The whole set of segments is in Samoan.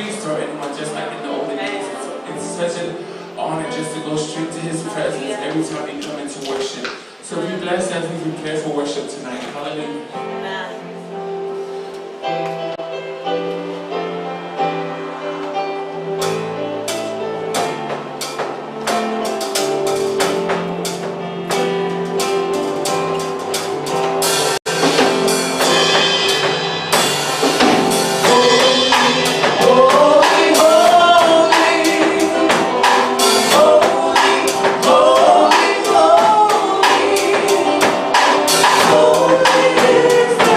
priest or anyone, just like in the olden days. It's such an honor just to go straight to his presence every time we come into worship. So be blessed as we prepare for worship tonight. Hallelujah. Amen. Holy, holy, holy, holy, holy.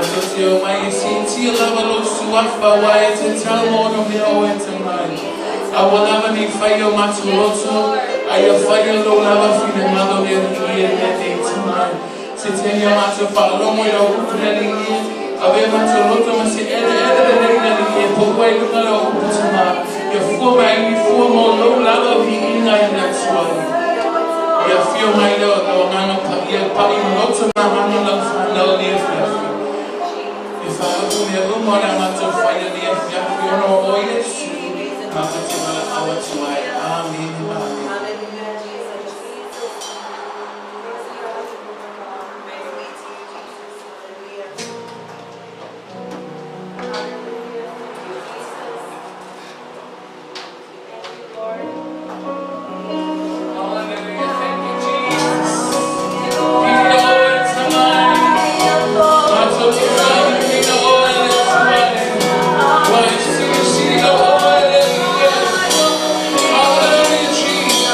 Matou te omai e siitia lava Lou Suafa aua e tatau ona mea Oe te mai. Aua lava ne i faia o matou loto, a ia faia Lou lava finagalo le Alii e lenei tamai. Seteni a matou faalogo i Lau upu le Alii e, avea matou loto ma se eleele lelei le Alii e pau ai i luga Lau upu Tama, ia fua mai ai ni fua mo Lou lava viiga e le Atua. Ia afio mai Lou Agaga Paia e pai i loto ma agaga Lau fanau i lenei afiafi. E faaupu mea uma o le a matou faia i lenei afiafi ona o Oe Iesu matou te valaau atu ai. Amene ma amene. Hallelujah. Thank you, Jesus. Viiga Oe Tamai. Matou te faamanuiaina Oe le Atua e. Ua e silisili Oe le Alii. Hallelujah, Jesus.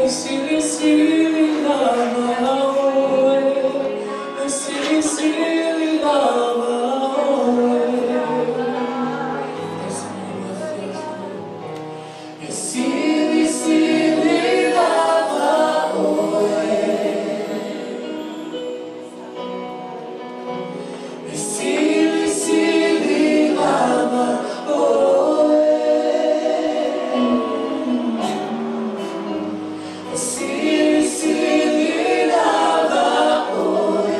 E silisili lava oe, e silisili lava oe. E silisili lava oe. E silisili lava oe. E silisili lava oe.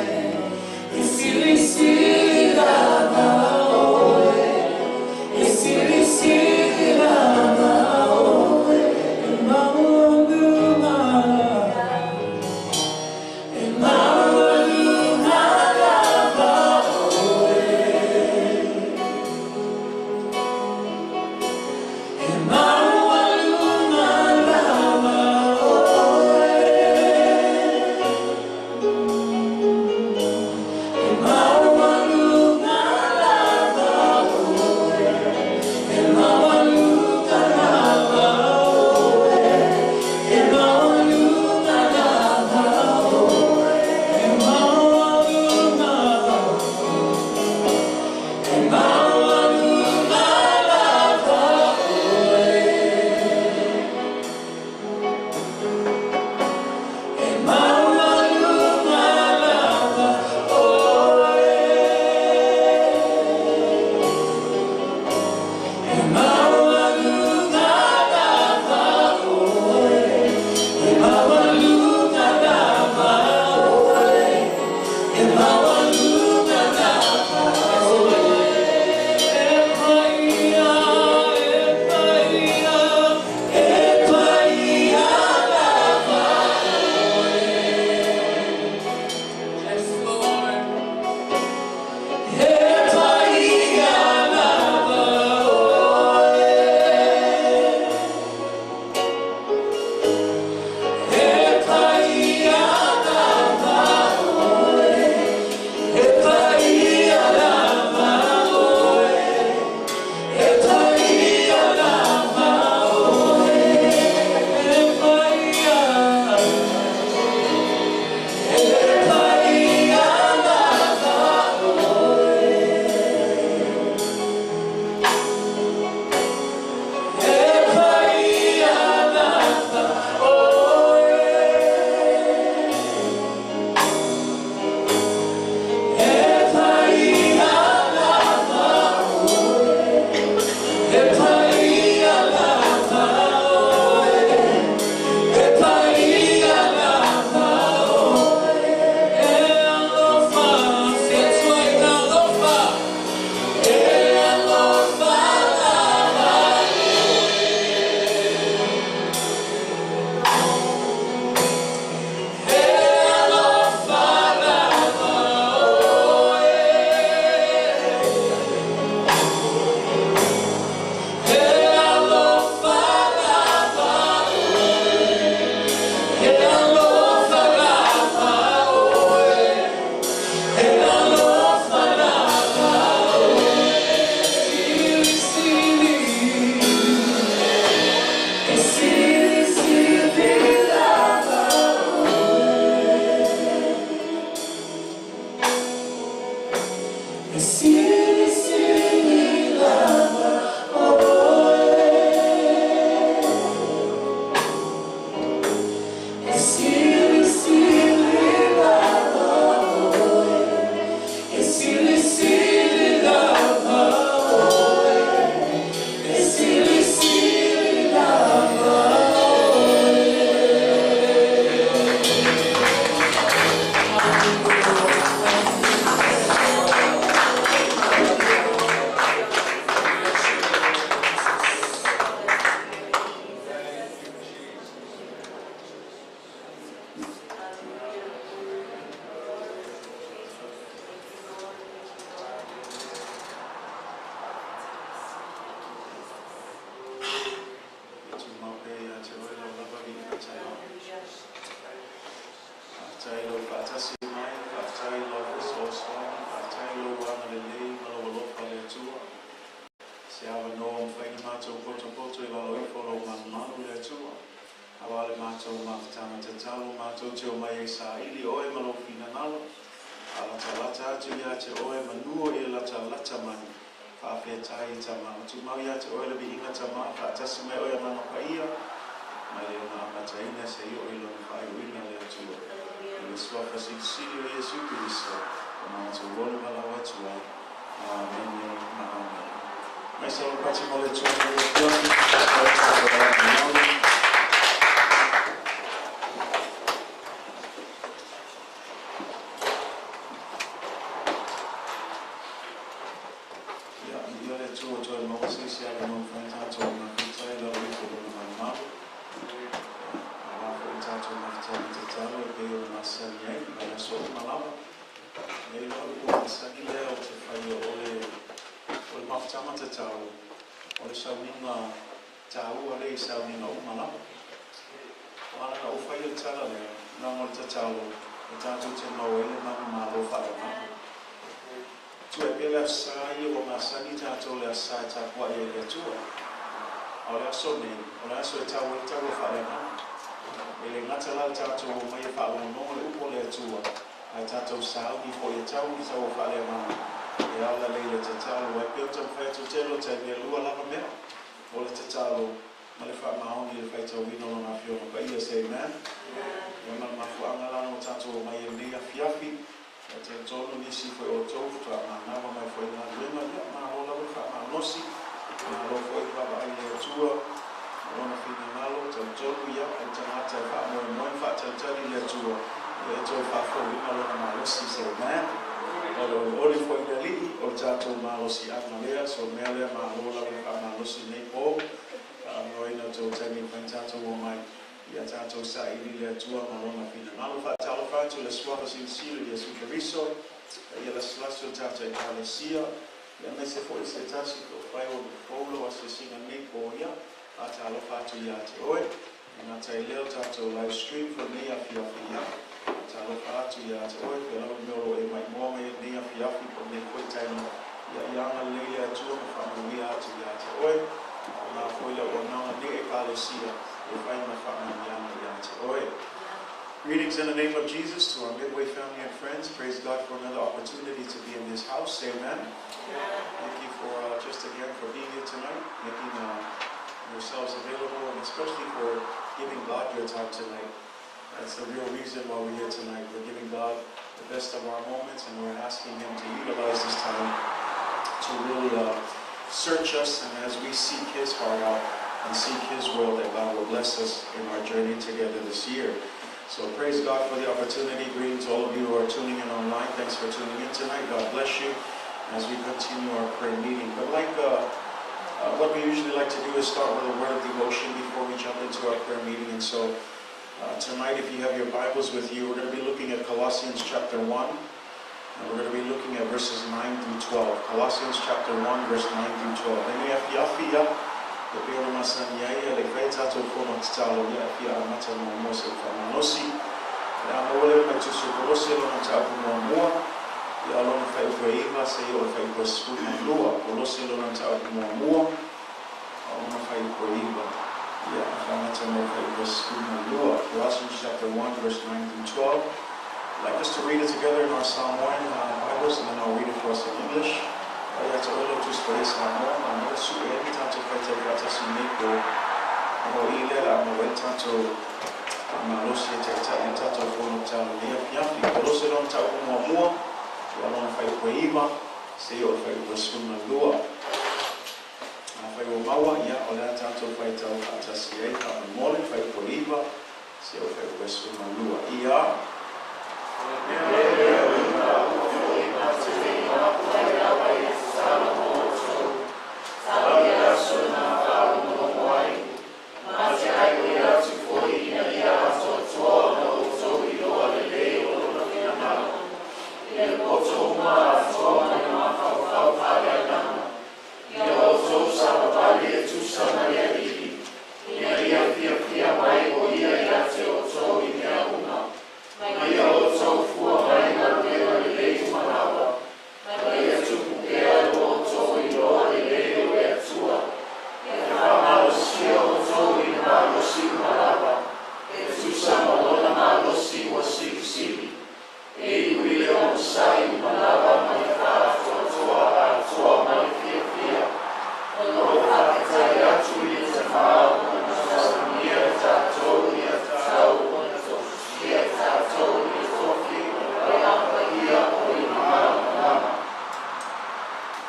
E silisili lava oe. E silisili lava oe. E maualuga, e maualuga lava oe. E maualuga lava oe. E maualuga lava oe. E maualuga lava oe. E maualuga lava oe. E maualuga, e maualuga lava oe. E maualuga lava oe. E maualuga lava oe. E maualuga lava oe. E maualuga lava oe. E paia, e paia, e paia lava oe. Yes, Lord. E paia lava oe. E paia lava oe. E paia lava oe. E paia lava oe. E paia, e paia lava oe. E paia lava oe. E paia lava oe. E paia lava oe. E paia lava oe. E alofa, se tua alofa. E alofa lava oe. E alofa lava oe. E alofa lava oe. E alofa lava oe. E alofa lava oe. Silisili, e silisili lava oe. E silisili lava oe. E silisili lava oe. E silisili lava oe. E silisili lava oe. Tumau pea ia te oe lau lava viiga taeao. Faafetai i lou faatasi mai, faafetai i lau fesoasoani, faafetai i lou agalelei ma lou alofa le Atua. Se avanoa ua mafai ona matou potopoto i lalo ifo o lou malumalu le Atua. Auā le matou mafutaga tatalo, matou te omai e saili Oe ma Lou finagalo, faalatalata atu ia te Oe, manu o e latalata mai. Faafetai, Tamā. Tumau ia te Oe le viiga, Tamā, faatasi mai Oe Agaga Paia, mai le ona amataina seia oo i lona faaiuina le Atua. I le Suafa Silisili o Iesu Keriso, ua matou ola valaau atu ai. Amene ma amene. Mai salopati mo le Atua i le afiafi. Ia, i le Atua toe maua se isi avanoa mafai tatou mafuta i lalo ifo o lona malumalu. Auā foi tatou mafutaga tatalo e pei ona masani ai, mai aso uma lava. Nei lau upu masani lea ou te faia o le mafutaga tatalo, o le sauniga taua lea i sauniga uma lava. O ala na ou faia le tala lea, leaga o le tatalo, e tatou te maua ai le manumalo faaleagaga. Tua e pea le Aso Sa ia ua masani tatou le Aso Sa e tapuai ai i le Atua. A o le aso nei, o le aso e tau ai le taua faaleagaga. E le gata la le tatou omai e faalogologo le upu o le Atua, ae tatou sauni foi e tau ni taua faaleagaga e ala lea i le tatalo. Ai pea o taumafai atu tele o taimi e lua lava mea, o le tatalo ma le faamaoni i le faitauina o lona Afioga Paia. Say amen. Ia ma le mafuaaga la na o tatou omai ai lenei afiafi, e talitonu nisi foi o outou faatoa manava mai foi i galuega. Ia, malo lava le faamalosi, malo foi le vaavaai i le Atua ma lona finagalo. Talitonu ia, o le tagata e faamoemoe ma faatalitali i le Atua, ia e toe faafouina lona malosi. Say amen. O le olioli foi i le Alii, o le tatou malosiaga lea. So o le mea lea, malo lava le faamalosi lenei po, faaaogaina outou taimi mafai tatou omai ia tatou saili le Atua ma lona finagalo. Faatalofa atu i le Suafa Silisili o Iesu Keriso, ia lasilasi o le tatou Ekalesia, ia aemaise foi se tasi toafai ua fou lau asiasiga lenei po, ia faatalofa atu ia te oe. E gata i lea o tatou live stream foi lenei afiafi, ia faatalofa atu ia te oe, fea lava le mea o lo o e maimoa mai ai lenei afiafi po o lenei foi taimi, ia ia agalelei le Atua ma faamanuia atu ia te oe. Faaaoga foi le auaunaga lenei Ekalesia e fai ma faamanuiaga ia te oe. Greetings in the name of Jesus to our Midway family and friends. Praise God for another opportunity to be in this house. Say amen. Thank you for just again for being here tonight, making yourselves available, and especially for giving God your time tonight. That's the real reason why we're here tonight. We're giving God the best of our moments, and we're asking Him to utilize this time to really search us, and as we seek His heart out and seek His will, that God will bless us in our journey together this year. So praise God for the opportunity. Greetings to all of you who are tuning in online. Thanks for tuning in tonight. God bless you as we continue our prayer meeting. But like what we usually like to do is start with a word of devotion before we jump into our prayer meeting. And so tonight, if you have your Bibles with you, we're going to be looking at Colossians chapter 1. And we're going to be looking at verses 9 through 12. Colossians chapter 1, verse 9 through 12. Lenei afiafi ia, e pei ona masani ai e le fai tatou fono tatalo ia e fia amata muamua se faamalosi. O le a maua lea mai Tusi o Kolose lona mataupu muamua, ia lona fuaiupu e 9 seia oo i le fuaiupu e 12. Kolose lona mataupu muamua, lona fuaiupu e 9. Ia, faamata mo le fuaiupu e 12. Colossians chapter 1, verse 9 through 12. I'd like us to read it together in our Samoan Bibles, and then I'll read it for us in English. Ia te oe lau Tusi Paia Samoa, ma mo su e ni tatou faitau faatasi nei po. O i lea la maua ai tatou faamalosi e taitai i tatou fono tatalo nei afiafi. Kolose lona mataupu muamua, ia lona fuaiupu e 9, seia oo i le fuaiupu e 12. Afai ua maua, ia o le a tatou faitau faatasi ai faamolemole, fuaiupu e 9, seia oo i le fuaiupu e 12. Ia. O le mea lea o iuga ua foi ma te le i mapu ai lava i le tatalo mo outou, tau i le aso na faalogologo ai, ma te aioi atu foi ina ia atoatoa ona outou iloa lelei o lona finagalo, i le poto uma atoa ma le mafaufau faaleagaga, ia outou savavali e tusa ma le Alii, ina ia fiafia mai o ia ia te outou i mea uma, ma ia outou fua mai galuega lelei uma lava, ma ia tupu pea lo outou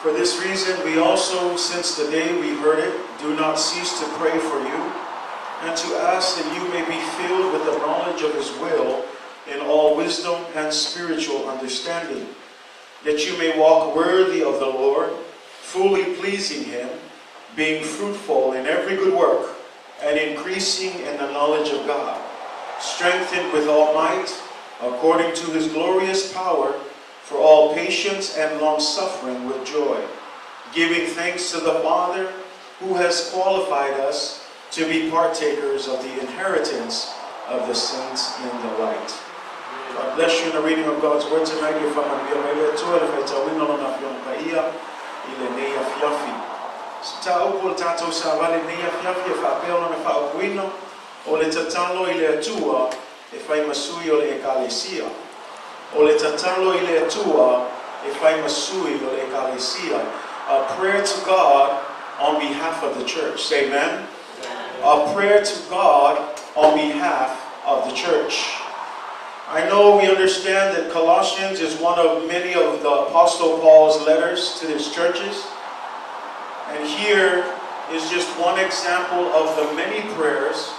For this reason, we also, since the day we heard it, do not cease to pray for you, and to ask that you may be filled with the knowledge of His will in all wisdom and spiritual understanding, that you may walk worthy of the Lord, fully pleasing Him, being fruitful in every good work, and increasing in the knowledge of God, strengthened with all might, according to His glorious power, for all patience and long-suffering with joy, giving thanks to the Father who has qualified us to be partakers of the inheritance of the saints in the light. God bless you in the reading of God's word tonight. O le tatalo i le Atua e whai masui o le ekalesia. A prayer to God on behalf of the church. Say amen. Amen. A prayer to God on behalf of the church. I know we understand that Colossians is one of many of the Apostle Paul's letters to his churches. And here is just one example of the many prayers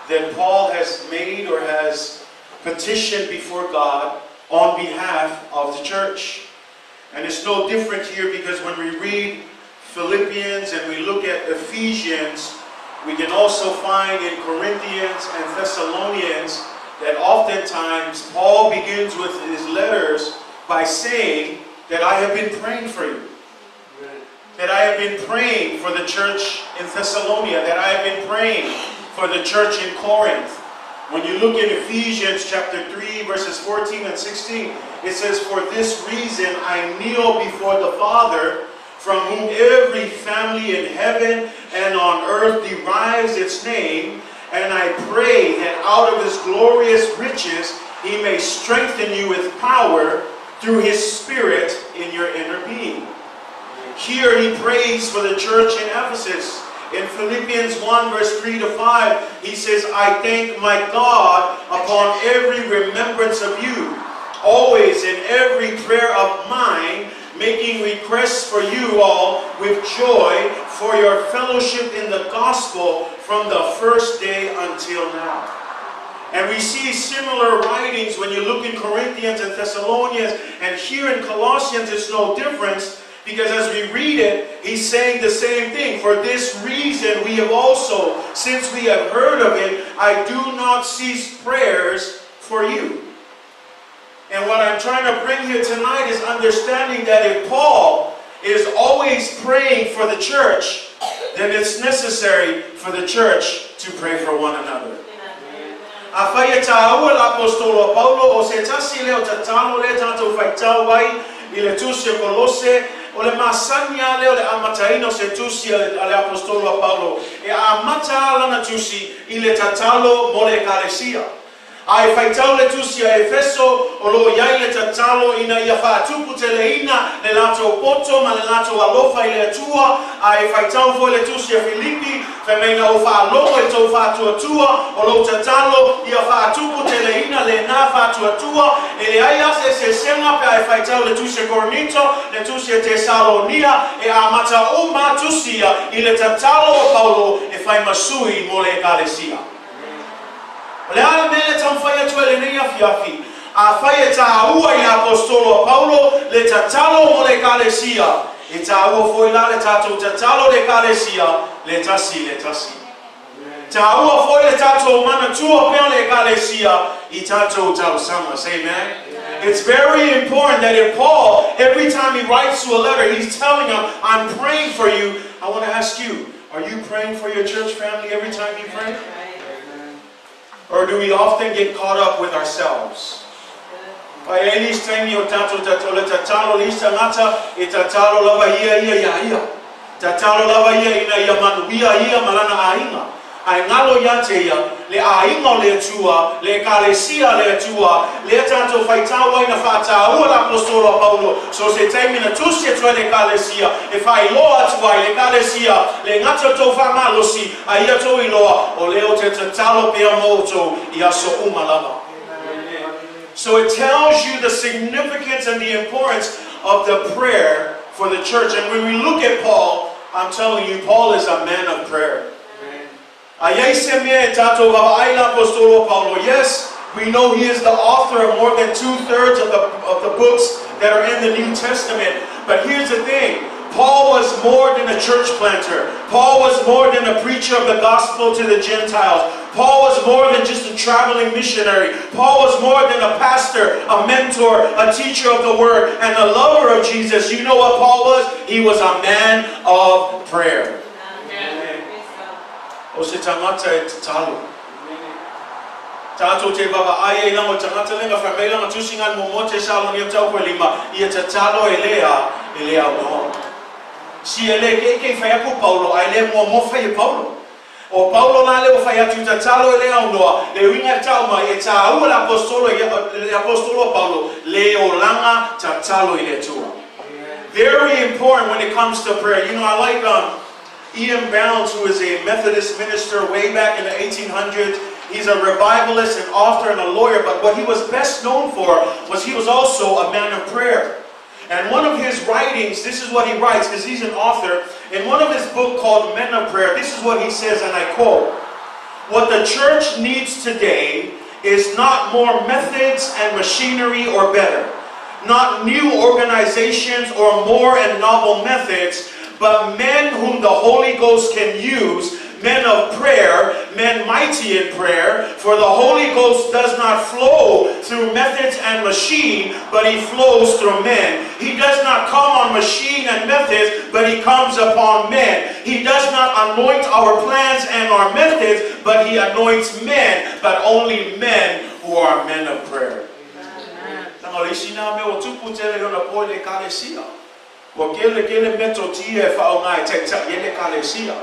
that Paul has made or has petitioned before God on behalf of the church. And it's no different here, because when we read Philippians and we look at Ephesians, we can also find in Corinthians and Thessalonians that oftentimes Paul begins with his letters by saying that I have been praying for you. That I have been praying for the church in Thessalonica. That I have been praying for the church in Corinth. When you look in Ephesians chapter 3, verses 14 and 16, it says, "For this reason I kneel before the Father, from whom every family in heaven and on earth derives its name, and I pray that out of His glorious riches He may strengthen you with power through His Spirit in your inner being." Here he prays for the church in Ephesus. In Philippians 1 verse 3 to 5, he says, "I thank my God upon every remembrance of you, always in every prayer of mine, making requests for you all with joy for your fellowship in the gospel from the first day until now." And we see similar writings when you look in Corinthians and Thessalonians, and here in Colossians it's no difference. Because as we read it, he's saying the same thing. For this reason we have also, since we have heard of it, I do not cease prayers for you. And what I'm trying to bring here tonight is understanding that if Paul is always praying for the church, then it's necessary for the church to pray for one another. Afaia tāua l'apostolo Paulo o se tasi leo tatalo le tātou whaitau ai i le tusi o Kolose o le masani leo le amataina o se tusi a le apostolo Paulo e amata lana tusi i le tatalo mo le ekalesia. Ai whaitau le tusi a Efeso o lo iai le tatalo ina ia whaatupu te leina le lato poto ma le lato alofa i le atua. Ai whaitau foi le tusi a Filipi whameina o whaalogo e tau whaatuatua o lo tatalo ia whaatupu te leina le nā whaatuatua. E le ai ase se senga pe ai whaitau le tusi a Korinto le tusi a Tesalonia e amata o matusia i le tatalo o Paulo e whaimasui mo le ekalesia. O le ala mele taumfai atu e lenei afiafi. A whai e tāua i apostolo a Paulo le tatalo mo le ekalesia. E tāua foi la le tātou tatalo le ekalesia le tasi le tasi. Tāua foi le tātou manatua pea le ekalesia i tātou tausanga. Say amen. It's very important that if Paul, every time he writes to a letter, he's telling them, I'm praying for you. I want to ask you, are you praying for your church family every time you pray? Or do we often get caught up with ourselves? E tatalo lava ia ina ia manuia ia malana ainga. Ae galo ia te ia, le aiga o le Atua, le Ekalesia a le Atua, lea tatou faitau ai na faataua le Aposetolo a Paulo, so se taimi na tusi atu ai le Ekalesia, e faailoa atu ai le Ekalesia, le gata o le tou faamalosi, a ia tou iloa, o lea ou te tatalo pea mo outou i aso uma lava. So it tells you the significance and the importance of the prayer for the church. And when we look at Paul, I'm telling you, Paul is a man of prayer. A i ai se mea e tatou vaavaai le Aposetolo o Paulo, yes, we know he is the author of more than two-thirds of the, of the books that are in the New Testament. But here's the thing. Paul was more than a church planter. Paul was more than a preacher of the gospel to the Gentiles. Paul was more than just a traveling missionary. Paul was more than a pastor, a mentor, a teacher of the word, and a lover of Jesus. You know what Paul was? He was a man of prayer. O se tagata e tatalo. Tatou te vaavaai ai langa o tagata lenga fai mai langa tusiga le muamua Tesalonia mataupu e lima, ia tatalo e le a, e le aunoa. Si e le keikei fai aku Paulo, ae le muamua fai e Paulo. O Paulo la lea ua fai atu tatalo e le aunoa, le uiga e tau mai e taua le aposetolo le aposetolo a Paulo le olaga tatalo i le Atua. Very important when it comes to prayer. You know, I like um, E.M. Bounds, who is a Methodist minister way back in the 1800s. He's a revivalist, an author, and a lawyer, but what he was best known for was he was also a man of prayer. And one of his writings, this is what he writes, because he's an author, in one of his book called Men of Prayer, this is what he says, and I quote, What the church needs today is not more methods and machinery or better, not new organizations or more and novel methods, but men whom the Holy Ghost can use, men of prayer, men mighty in prayer, for the Holy Ghost does not flow through methods and machine, but he flows through men. He does not come on machine and methods, but he comes upon men. He does not anoint our plans and our methods, but he anoints men, but only men who are men of prayer. Leaga o le isi nā mea ua tupu tele i ona po i le Ekalesia. Ua kelekele metotia e faaaoga e taitai ai le Ekalesia.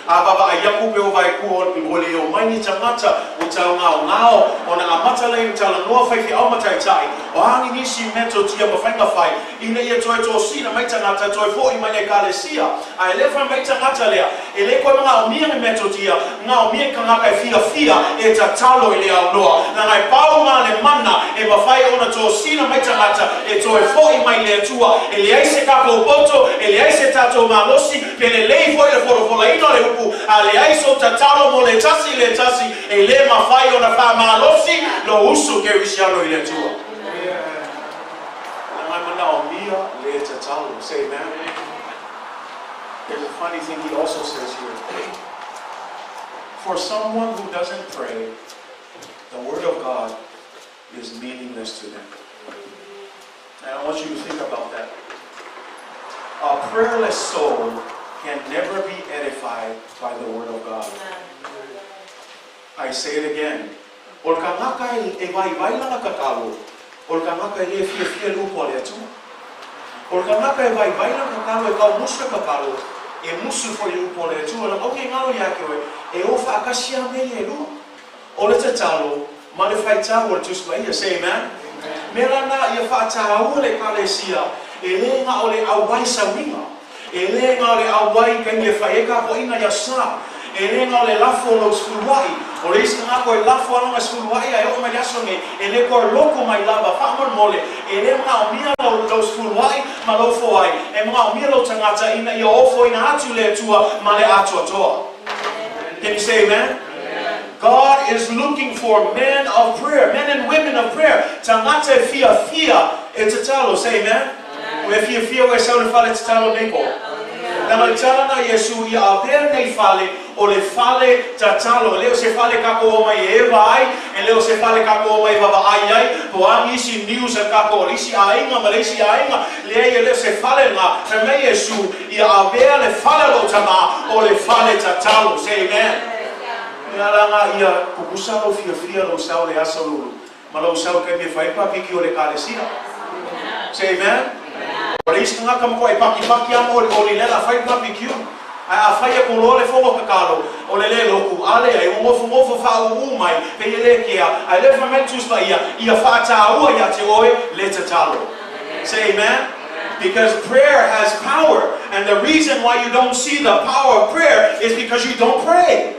A vaavaai aku pe ua vaekua ua le omai ni tagata ua taugaogao ona amata lea i talanoa faifeau ma taitai, o a ni nisi metotia ma faiga fai ina ia toe tosina mai tagata toe fo'i mai le Ekalesia. A e le fai mai tagata lea, e le koe magaomia ni metotia, gaomia i kagaka e fiafia e tatalo i le aunoa. Leaga e pau ma le mana e mafai ona tosina mai tagata e toe fo'i mai le Atua. E leai se tatou poto, e leai se tatou malosi, pe lelei foi le folafolaina o le upu, a leai sou tatalo mo le tasi i le tasi, e le mafai ona faamalosi lou usu kerisiano i le Atua. Leaga e manaomia le tatalo. Say amen. There's a funny thing he also says here. For someone who doesn't pray, the word of God is meaningless to them. And I want you to think about that. A prayerless soul can never be edified by the word of God. I say it again. O le kagaka e vaivai lana tatalo, o le kagaka e le fiafia i le upu a le Atua. O le kagaka e vaivai lana tatalo, e kaumusu le tatalo, e musu foi i le upu a le Atua. Lana okay galo ia te oe, e o faatasi lava mea ia e lua. O le tatalo ma le faitau o le Tusi Paia. Say amen. Mea lana ia faataua le Ekalesia, e le na o le auai sauiga, e le na o le auai i taimi e fai ai tapuaiga i aso Sa, e le na o le lafo o lou sefuluai. O le isi tagata e lafo lava lona sefuluai ae oo mai le aso nei, e le toe loko mai lava. Faamolemole, e le manaomia lou sefuluai ma lou foai, e manaomia lou tagata ina ia ofoina atu le Atua ma le atoatoa. Can you say amen? God is looking for men of prayer, men and women of prayer. Tagata e fiafia e tatalo. Say amen. Ua e fiafia ua e sau i le fale tatalo nei po? Leaga le tala na Iesu ia avea nei fale o le fale tatalo. E le o se fale kakou omai e eva ai, e le o se fale kakou omai e vavaai ai, po o a nisi news a kakou o le isi aiga ma le isi aiga. Leai, e le o se fale lena. Fai mai Iesu, ia avea le fale o lou tama o le fale tatalo. Say amen. Mea la nga ia kukusa lou fiafia lou sao le aso lulu ma lou sao i taimi e fai ai papiki o le Ekalesia. Say amen. O le isi tagata matua e pakipaki a ma olioli lea la fai le papikiu. Ae afai e ku loa le fono tatalo, o le le lotu, ale ai, ua gofogofo faaūū mai, pei e lē kea, ae lea fai mai le Tusi Paia, ia faataua iā te oe le tatalo. Say amen. Because prayer has power. And the reason why you don't see the power of prayer is because you don't pray.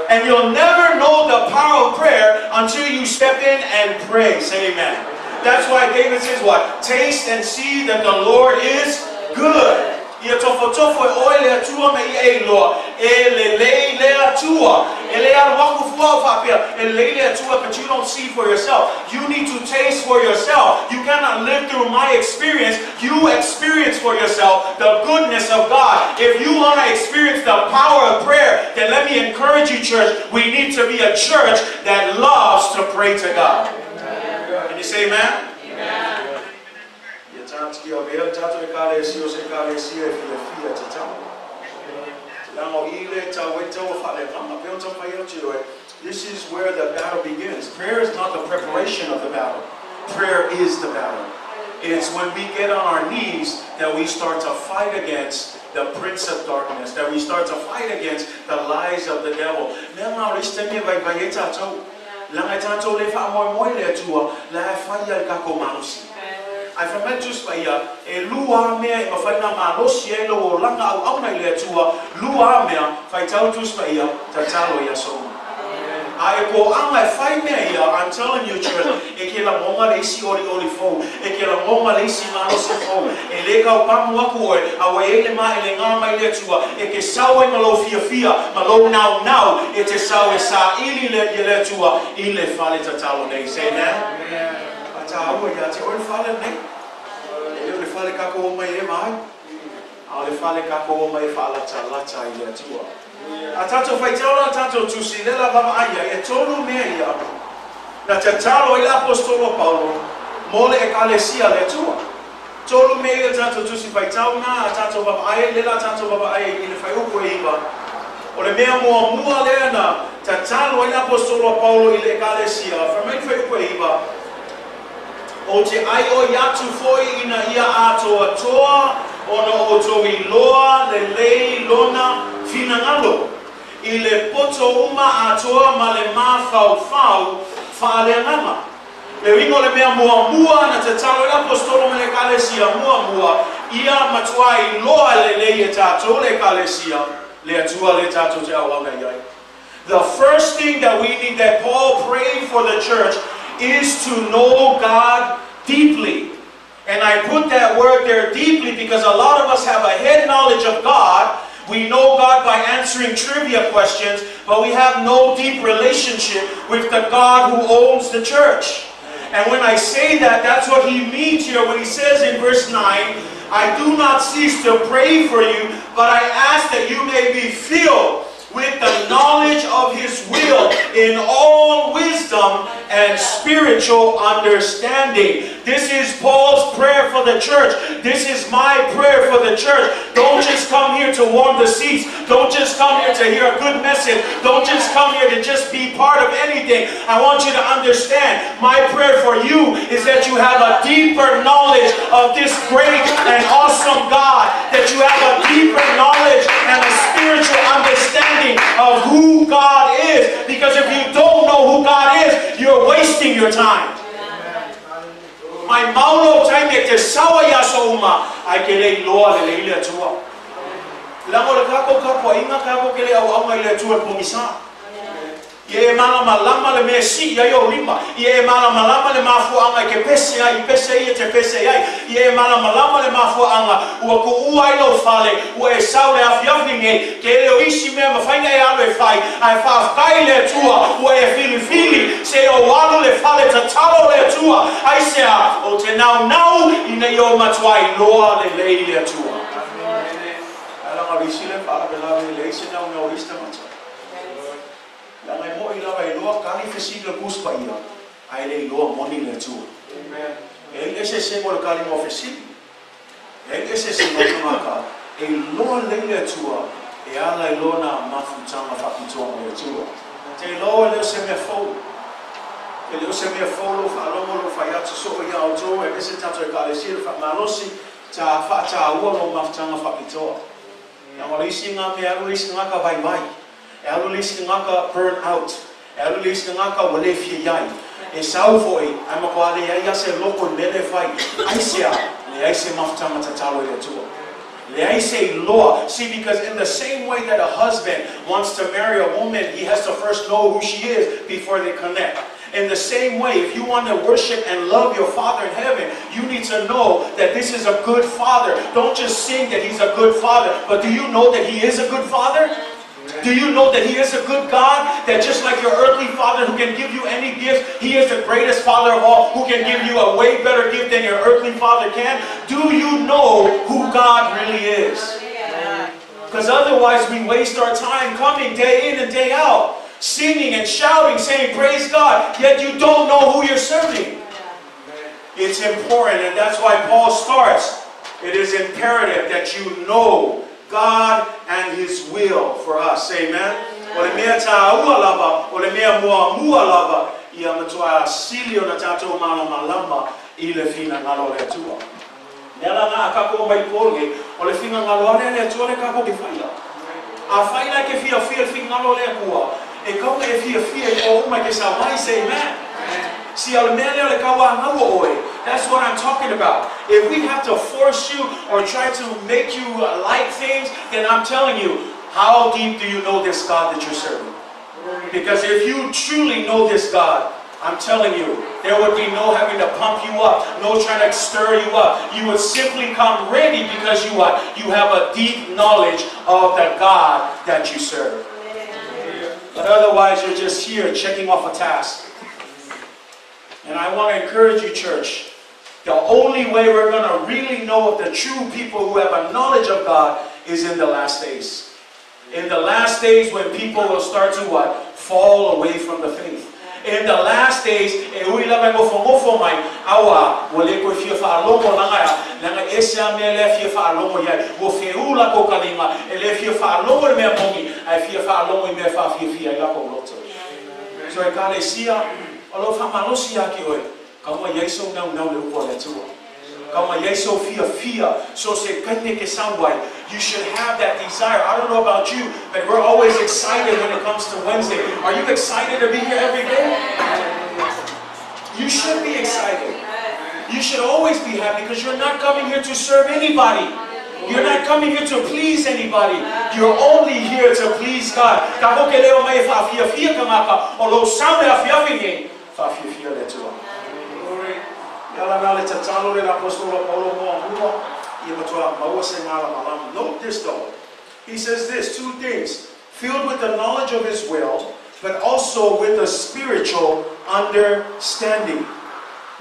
And you'll never know the power of prayer until you step in and pray. Say amen. That's why David says what? Taste and see that the Lord is good. Ia tofotofo e oe le Atua ma ia e iloa, e lelei le Atua. E le alu aku fua o faapea, e lelei le Atua, but you don't see for yourself. You need to taste for yourself. You cannot live through my experience. You experience for yourself the goodness of God. If you want to experience the power of prayer, then let me encourage you, church. We need to be a church that loves to pray to God. Can you say amen? Amen. Ia tātikia avea le tatou Ekalesia o se Ekalesia e fiafia tatalo. Leaga o i le tau ai taua faaleagaga pei ona taumafai atu oe. This is where the battle begins. Prayer is not the preparation of the battle. Prayer is the battle. It's when we get on our knees that we start to fight against the prince of darkness, that we start to fight against the lies of the devil. Mea ngā o le isi taimi e vaivai ai tātou. Leaga e tātou le faamoemoe le Atua, la e fai ai le tatou malosi. Ae fai mai le Tusi Paia, e lua mea e mafai ona malosi ai lou olaga auauna i le Atua, lua mea, faitau Tusi Paia, tatalo i aso uma. A e poaga e fai mea ia, I'm telling you church, e ke lagoga le isi olioli fou, e ke lagoga le isi malosi fou, e lē kaupamu aku oe, a ua i ai le maelegā mai le Atua, e te sau ai ma lou fiafia, ma lou naunau, e te sau e saili le, i le Atua i le fale tatalo nei. Say amen. A tāua iā te oe le fale lenei. E le o le fale kākou omai e ema ai, a o le fale kākou omai e faalatalata ai i le Atua. A tātou faitau la tātou tusi, lea la vaavaai ai, e tolu mea ia na tatalo ai le Aposetolo o Paulo mo le Ekalesia a le Atua. Tolu mea ia tātou tusi faitau na a tātou vaavaai ai, lea la tātou vaavaai ai i le fuaiupu e 9. O le mea muamua lea na tatalo ai le Aposetolo a Paulo i le Ekalesia, fai mai le fuaiupu e 9, Ou te ʻaioi atu foi ina ia atoatoa ona outou iloa lelei lona finagalo i le poto uma atoa ma le mafaufau faaleagaga. Le uiga o le mea muamua na tatalo ai le Aposetolo ma le Ekalesia muamua, ia matuā iloa lelei e tātou le Ekalesia, le Atua lea tātou te auauna i ai. The first thing that we need that Paul prayed for the church is to know God deeply. And I put that word there deeply because a lot of us have a head knowledge of God. We know God by answering trivia questions, but we have no deep relationship with the God who owns the church. And when I say that, that's what he means here when he says in verse 9, I do not cease to pray for you, but I ask that you may be filled with the knowledge of His will in all wisdom and spiritual understanding. This is Paul's prayer for the church. This is my prayer for the church. Don't just come here to warm the seats. Don't just come here to hear a good message. Don't just come here to just be part of anything. I want you to understand my prayer for you is that you have a deeper knowledge of this great and awesome God. That you have a deeper knowledge and a spiritual understanding of who God is. Because if you don't know who God is, you're wasting your time. Maimau lou taimi e te sau ai i aso uma, ae ke le iloa lelei le Atua. Leaga o le kākou tapuaiga, kākou ke le auauna i le Atua i le pogisa. Ia e malamalama le mea e sii ai ou lima. Ia e malamalama le mafuaaga e ke pese ai, i pese ai e te pese ai. Ia e malamalama le mafuaaga ua kuua ai lou fale, ua e sau le afiafi nei, ke le o isi mea mafai ona e alu e fai, ae faafetai i le Atua ua e filifili se ou alu le fale tatalo o le Atua. Aisea? Ou te naunau ina ia ou matua iloa lelei le Atua. Ae leaga o le isi lea faalavelave e leai se naunau o isi tagata. Leaga e moʻi lava e iloa kali fesili o le Tusi Paia, ae le iloa moni le Atua. E leai le eseesega o le kaliga o fesili, e leai le eseesega o tagata e iloa lelei le Atua e ala i lona mafutaga faapitoa ma le Atua. Te iloa e le o se mea fou, e le o se mea fou lou faalogo, lou fai atu soo iā outou, aemaise tatou Ekalesia le faamalosi, ta faataua lou mafutaga faapitoa. Leaga o le isi ngā mea alu le isi tagata vaivai. E alu le isi tagata burn out. E alu le isi tagata ua le fia i ai. E sau foi ae matua leai lava se loto i le mea lea e fai. Aisea? Leai se mafutaga tatalo i le Atua. Leai se iloa. See, because in the same way that a husband wants to marry a woman, he has to first know who she is before they connect. In the same way, if you want to worship and love your Father in heaven, you need to know that this is a good Father. Don't just sing that He's a good Father, but do you know that He is a good Father? Do you know that He is a good God? That just like your earthly father who can give you any gift, He is the greatest Father of all who can give you a way better gift than your earthly father can? Do you know who God really is? Because otherwise we waste our time coming day in and day out, singing and shouting, saying, "Praise God," yet you don't know who you're serving. It's important, and that's why Paul starts. It is imperative that you know God and His will for us. Amen. O le mea tāua lava, o le mea muamua lava, ia matua sili ona tātou malamalama i le finagalo o le Atua. Mea la ngā kako mai pōle, o le finagalo ale le Atua le kako ke whaila. A whaila ke fia fia le finagalo le Atua, e kaunga e fia fia i o uma ke sa mai, say amen. See, o le mea lea o le kaua ngaua oe. That's what I'm talking about. If we have to force you or try to make you like things, then I'm telling you, how deep do you know this God that you're serving? Because if you truly know this God, I'm telling you, there would be no having to pump you up, no trying to stir you up. You would simply come ready because you what? You have a deep knowledge of the God that you serve. But otherwise, you're just here checking off a task. And I want to encourage you, church. The only way we're going to really know of the true people who have a knowledge of God is in the last days. In the last days when people will start to what? Fall away from the faith. In the last days, e ui lava e ngofo mai, aua, ua le koe fia whaalogo langa ia, langa e se a mea lea fia whaalogo iai, ua wheula ko kalinga, e le fia whaalogo le mea mongi, ai fia whaalogo i mea whaafia fia i lako loto. So e kale sia, o lo whamalosi a ki oe, ka ua iai so nau nau le upo le Atua. Ka ua iai so fia fia, so se kaine ke sauai. You should have that desire. I don't know about you, but we're always excited when it comes to Wednesday. Are you excited to be here every day? You should be excited. You should always be happy because you're not coming here to serve anybody. You're not coming here to please anybody. You're only here to please God. Ka ko ke leo mai wha fia fia ka ngaka, o lo saune a fia fia nei, wha fia fia le Atua. Ia la ngā le tatalo le apostolo Paulo moa mua, ia matua maua se ngā malama. Note this though. He says this, two things. Filled with the knowledge of His will, but also with a spiritual understanding.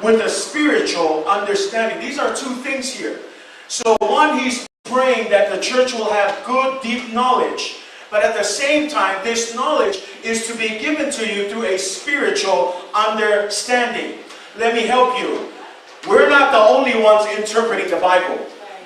With a spiritual understanding. These are two things here. So one, he's praying that the church will have good, deep knowledge. But at the same time, this knowledge is to be given to you through a spiritual understanding. Let me help you. We're not the only ones interpreting the Bible.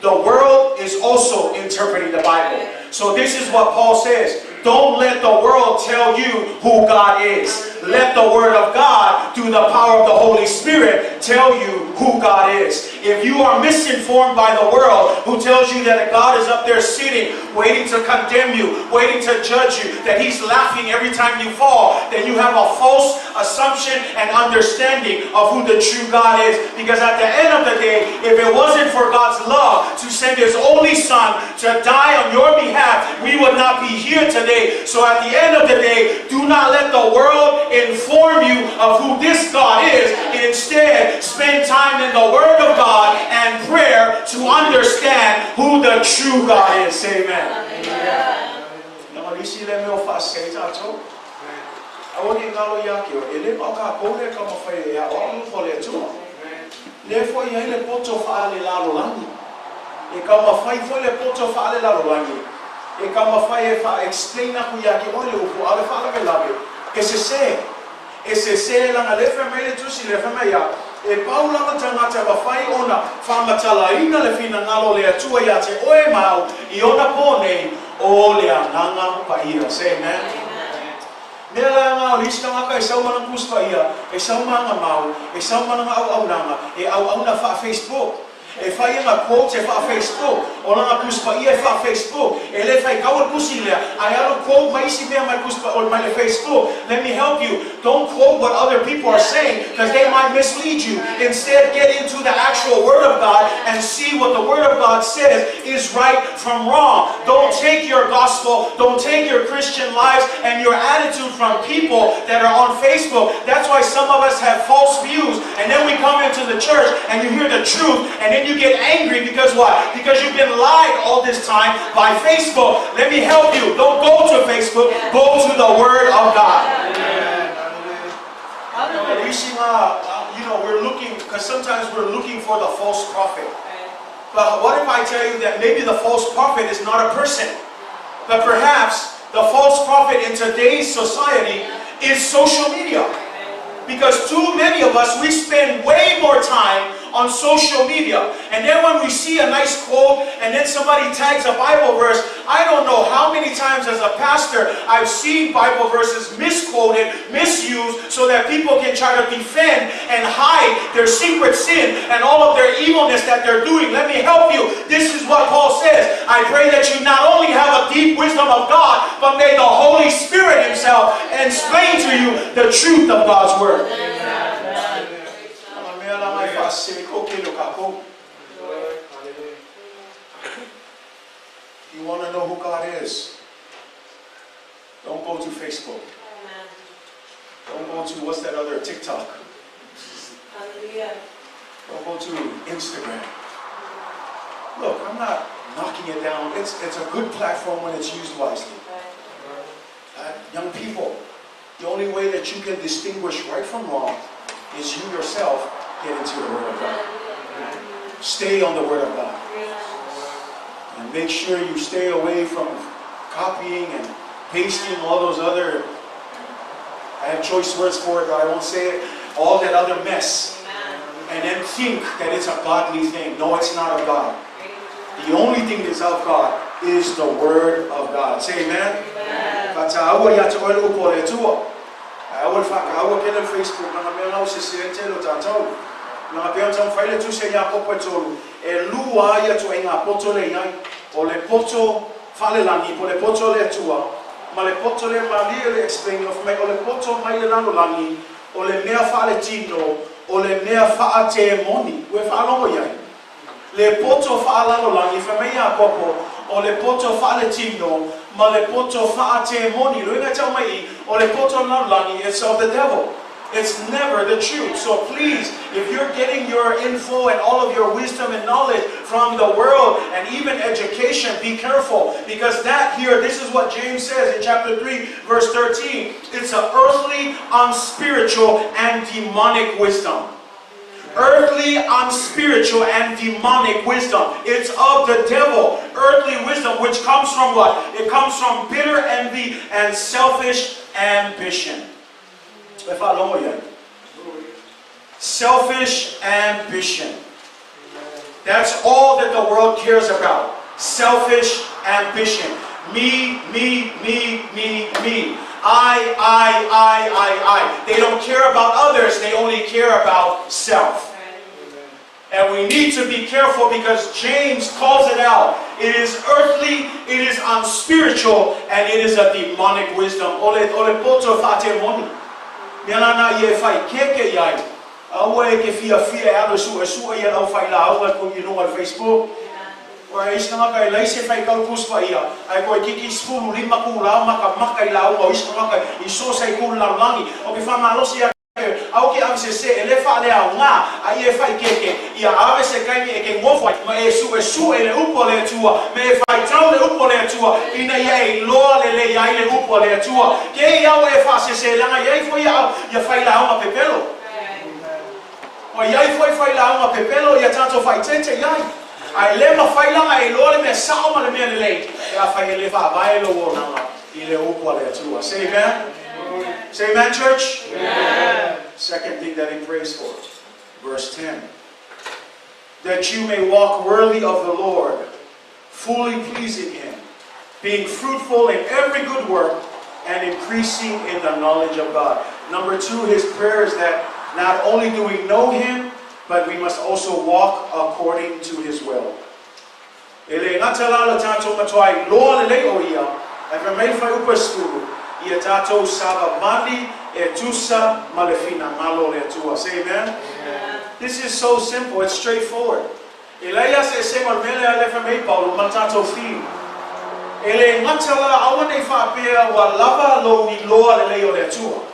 The world is also interpreting the Bible. So this is what Paul says. Don't let the world tell you who God is. Let the Word of God, through the power of the Holy Spirit, tell you who God is. If you are misinformed by the world, who tells you that God is up there sitting, waiting to condemn you, waiting to judge you, that He's laughing every time you fall, then you have a false assumption and understanding of who the true God is. Because at the end of the day, if it wasn't for God's love to send His only Son to die on your behalf, we would not be here today. So at the end of the day, do not let the world inform you of who this God is. Instead, spend time in the Word of God and prayer to understand who the true God is. Amen. Amen. E ka mawhai e wha explain aku ia ki oe le upu, ale wha lawe. E se langa le wha mai le tusi le wha mai ia. E paulanga tangata mawhai ona whamatalaina le whina ngalo le atua ia te oe mau i ona pōnei o le anganga pa ia. Say amen. Mea la ngā o lisi tangaka e sau mana kuspa ia, e sau manga mau, e sau mana au au nanga, e au au na wha Facebook. E fai ana quotes e faa-Facebook, o lana Tusi Paia e faa-Facebook. E le faitau le tusi lea, ae alu quote ma isi mea mai Tusi o mai le Facebook. Let me help you. Don't quote what other people are saying because they might mislead you. Instead, get into the actual Word of God and see what the Word of God says is right from wrong. Don't take your gospel, don't take your Christian lives and your attitude from people that are on Facebook. That's why some of us have false views. And then we come into the church and you hear the truth and then you get angry because what? Because you've been lied all this time by Facebook. Let me help you. Don't go to Facebook. Go to the Word of God. We're looking, because sometimes we're looking for the false prophet. But what if I tell you that maybe the false prophet is not a person? But perhaps the false prophet in today's society is social media. Because too many of us, we spend way more time on social media. And then when we see a nice quote and then somebody tags a Bible verse, I don't know how many times as a pastor I've seen Bible verses misquoted, misused, so that people can try to defend and hide their secret sin and all of their evilness that they're doing. Let me help you. This is what Paul says. I pray that you not only have a deep wisdom of God, but may the Holy Spirit himself explain to you the truth of God's word. You want to know who God is? Don't go to Facebook. Don't go to, what's that other, TikTok. Hallelujah. Don't go to Instagram. Look, I'm not knocking it down. It's a good platform when it's used wisely. Young people, the only way that you can distinguish right from wrong is you yourself get into the Word of God. Stay on the Word of God. And make sure you stay away from copying and pasting all those other, I have choice words for it, but I won't say it, all that other mess. And then think that it's a godly thing. No, it's not of God. The only thing that's of God is the Word of God. Say amen. Amen. Le poto whaalalolagi, whamea kopo, o le poto whaaletino, ma le poto whaatemoni. Luinga tau mai, o le poto lalolagi, it's of the devil. It's never the truth. So please, if you're getting your info and all of your wisdom and knowledge from the world and even education, be careful. Because that here, this is what James says in chapter 3, verse 13. It's an earthly, unspiritual, and demonic wisdom. Earthly, unspiritual, and demonic wisdom. It's of the devil. Earthly wisdom, which comes from what? It comes from bitter envy and selfish ambition. Selfish ambition. That's all that the world cares about. Selfish ambition. Me, me, me, me, me. I, I. They don't care about others. They only care about self. And we need to be careful because James calls it out. It is earthly, it is unspiritual, and it is a demonic wisdom. Ole poto fate moni. Mea ye fai keke iai. Aua e ke fia fia e alo sua sua ia lau fai la auga ko i lunga Facebook. Ua e isi ngaka e laise fai kau kuspa ia. Ai koe kiki sfulu lima ku lau maka maka i lau o isi ngaka i so sai ku lau langi. O ke whamalosi ia au ke ave se se e le wha lea ngā ai e whai keke ia ave se kaimi e ke ngofo ma e su e le upo le atua me e whai tau le upo le atua ina ia e loa le le iai le upo le atua ke i au e wha se se langa iai fo ia au ia whai la aunga pepelo o iai fo i whai la aunga pepelo ia tātou whai tete iai ai le ma whai langa e loa le mea sao ma le mea le lei e a whai e le wha vai lo o nanga i le upo le atua. Say amen. Say amen, church? Amen. Second thing that he prays for, verse 10. That you may walk worthy of the Lord, fully pleasing Him, being fruitful in every good work, and increasing in the knowledge of God. Number two, his prayer is that not only do we know Him, But we must also walk according to His will. E le gata la le tatou matuā iloa lelei o Ia, ae fai mai le fuaiupu e 10, ia tatou savavali e tusa ma le finagalo o le Atua. Say amen. This is so simple, it's straightforward. E leai lava se eseesega o le mea lea e fai mai ai Paulo ma le tatou fiu. E le gata la, aua ne i faapea ua lava lou iloa lelei o le Atua.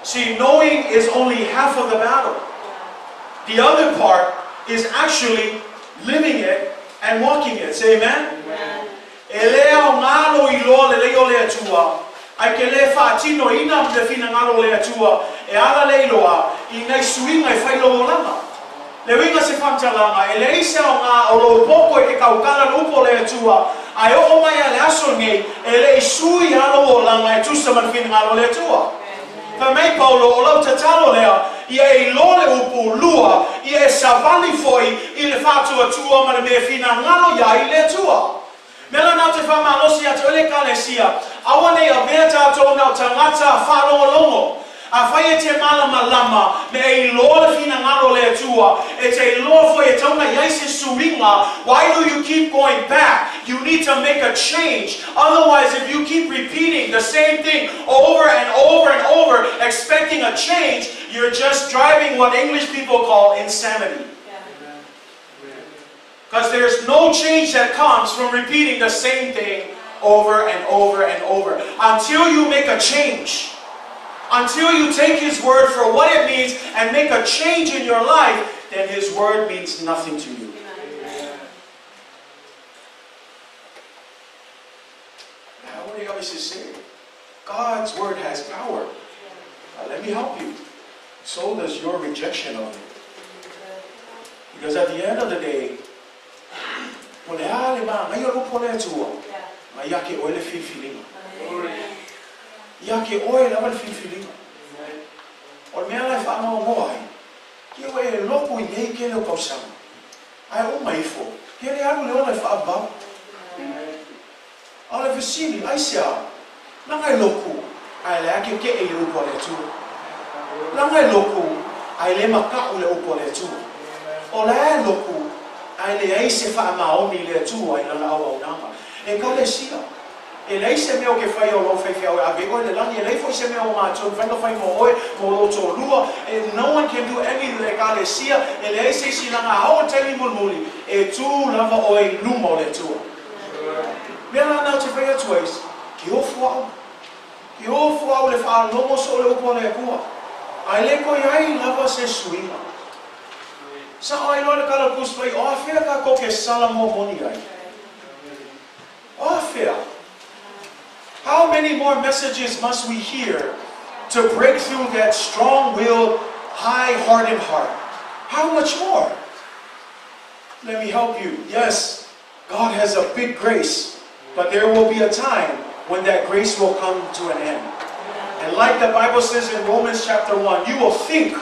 See, knowing is only half of the battle. The other part is actually living it and walking it. Say amen. E le aoga lou iloa lelei o le Atua, ae ke le faatinoina le finagalo o le Atua e ala le iloa i nai suiga e fai i lou olaga. Le uiga se faamatalaga, e leai se aoga o lou poko e ke kaukala le upu o le Atua, ae oo mai a le aso lenei, e le i sui a lou olaga e tusa ma le finagalo o le Atua. Fai mai Paulo, o lau tatalo lea, ia e iloa le upu, lua, ia e savali foi i le faatuatua ma le mea e finagalo i ai le Atua. Mea lana ou te faamalosi atu ai le Ekalesia, aua ne i avea tatou na o tagata faalogologo. Afai e te malamalama me e iloa le finagalo o le Atua, e te iloa foi e tatau ona i ai se suiga, why do you keep going back? You need to make a change, otherwise if you keep repeating the same thing over and over and over expecting a change, you're just driving what English people call insanity. Because there's no change that comes from repeating the same thing over and over and over. Until you make a change, until you take His word for what it means and make a change in your life, then His word means nothing to you. God's word has power. Now, let me help you. So does your rejection of it. Because at the end of the day, po o le a le manaia o le upu a le Atua, ma ia te oe le filifiliga. Ia te oe lava le filifiliga. O le mea la e faanoanoa ai, ia ua e loku i nei tele o tausaga, ae uma ifo, e le alu le ola e faaauau. A o le fesili, aisea? Leaga e loku, ae leai keke'e i le upu a le Atua. Leaga e loku, ae le makaʻu le upu a le Atua. O la e loku, ae leai se faamaoni i le Atua i lana auaunaga. Ekalesia, e leai se mea o ke faia o lou faifeau e ave oe i le lagi, e leai foi se mea o matou e mafai ona fai mo oe, mo lou toalua, no one can do anything, Ekalesia, e leai se isi laga ao o le taimi mulimuli, e tu lava oe i luma o le Atua. Mea lana ou te fai atu ai, ke ofo au. Ke ofo au i le faalogo soo i le upu a le Atua, ae le toe ai lava se suiga. Sao ai loa le tala o le Tusi Paia, o afea tatou ke sala momoni ai? O afea? How many more messages must we hear to break through that strong-willed, high-hardened heart? How much more? Let me help you. Yes, God has a big grace, but there will be a time when that grace will come to an end. And like the Bible says in Romans chapter 1, you will think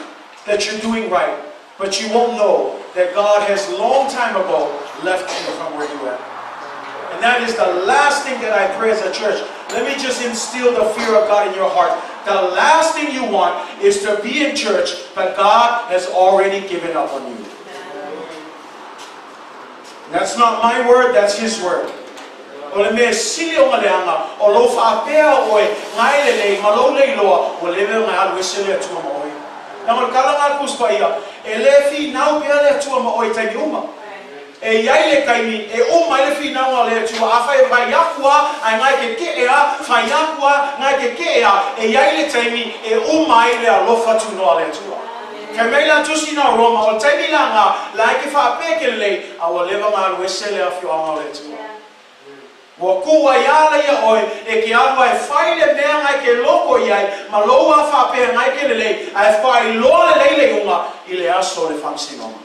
that you're doing right, but you won't know that God has long time ago left you from where you at. And that is the last thing that I pray as a church. Let me just instill the fear of God in your heart. The last thing you want is to be in church, but God has already given up on you. That's not my word, that's His word. O le mea sili ona leaga, o lou faapea o oe, gae lelei, ma lou le iloa, ua leva ona e alu ese le Atua ma oe. Leaga o le tala na a le Tusi Paia, e le finau pea le Atua ma oe i taimi uma. E i ai le taimi e uma ai le finauga o le Atua, afai e fai aku a, ae gae kekeʻe a, fai aku a, gae kekeʻe a, e i ai le taimi e uma ai le alofa tunoa o le Atua. Fai mai la tusi na o Roma, o le taimi laga, la e ke faapea ke lelei, a ua leva ona alu ese le afioaga o le Atua. Ua ku ai a ia oe, e ke alu ae fai le mea gae ke loko i ai, ma lou a faapea gae ke lelei, ae faailoa lelei le iuga i le aso o le faamasinoga.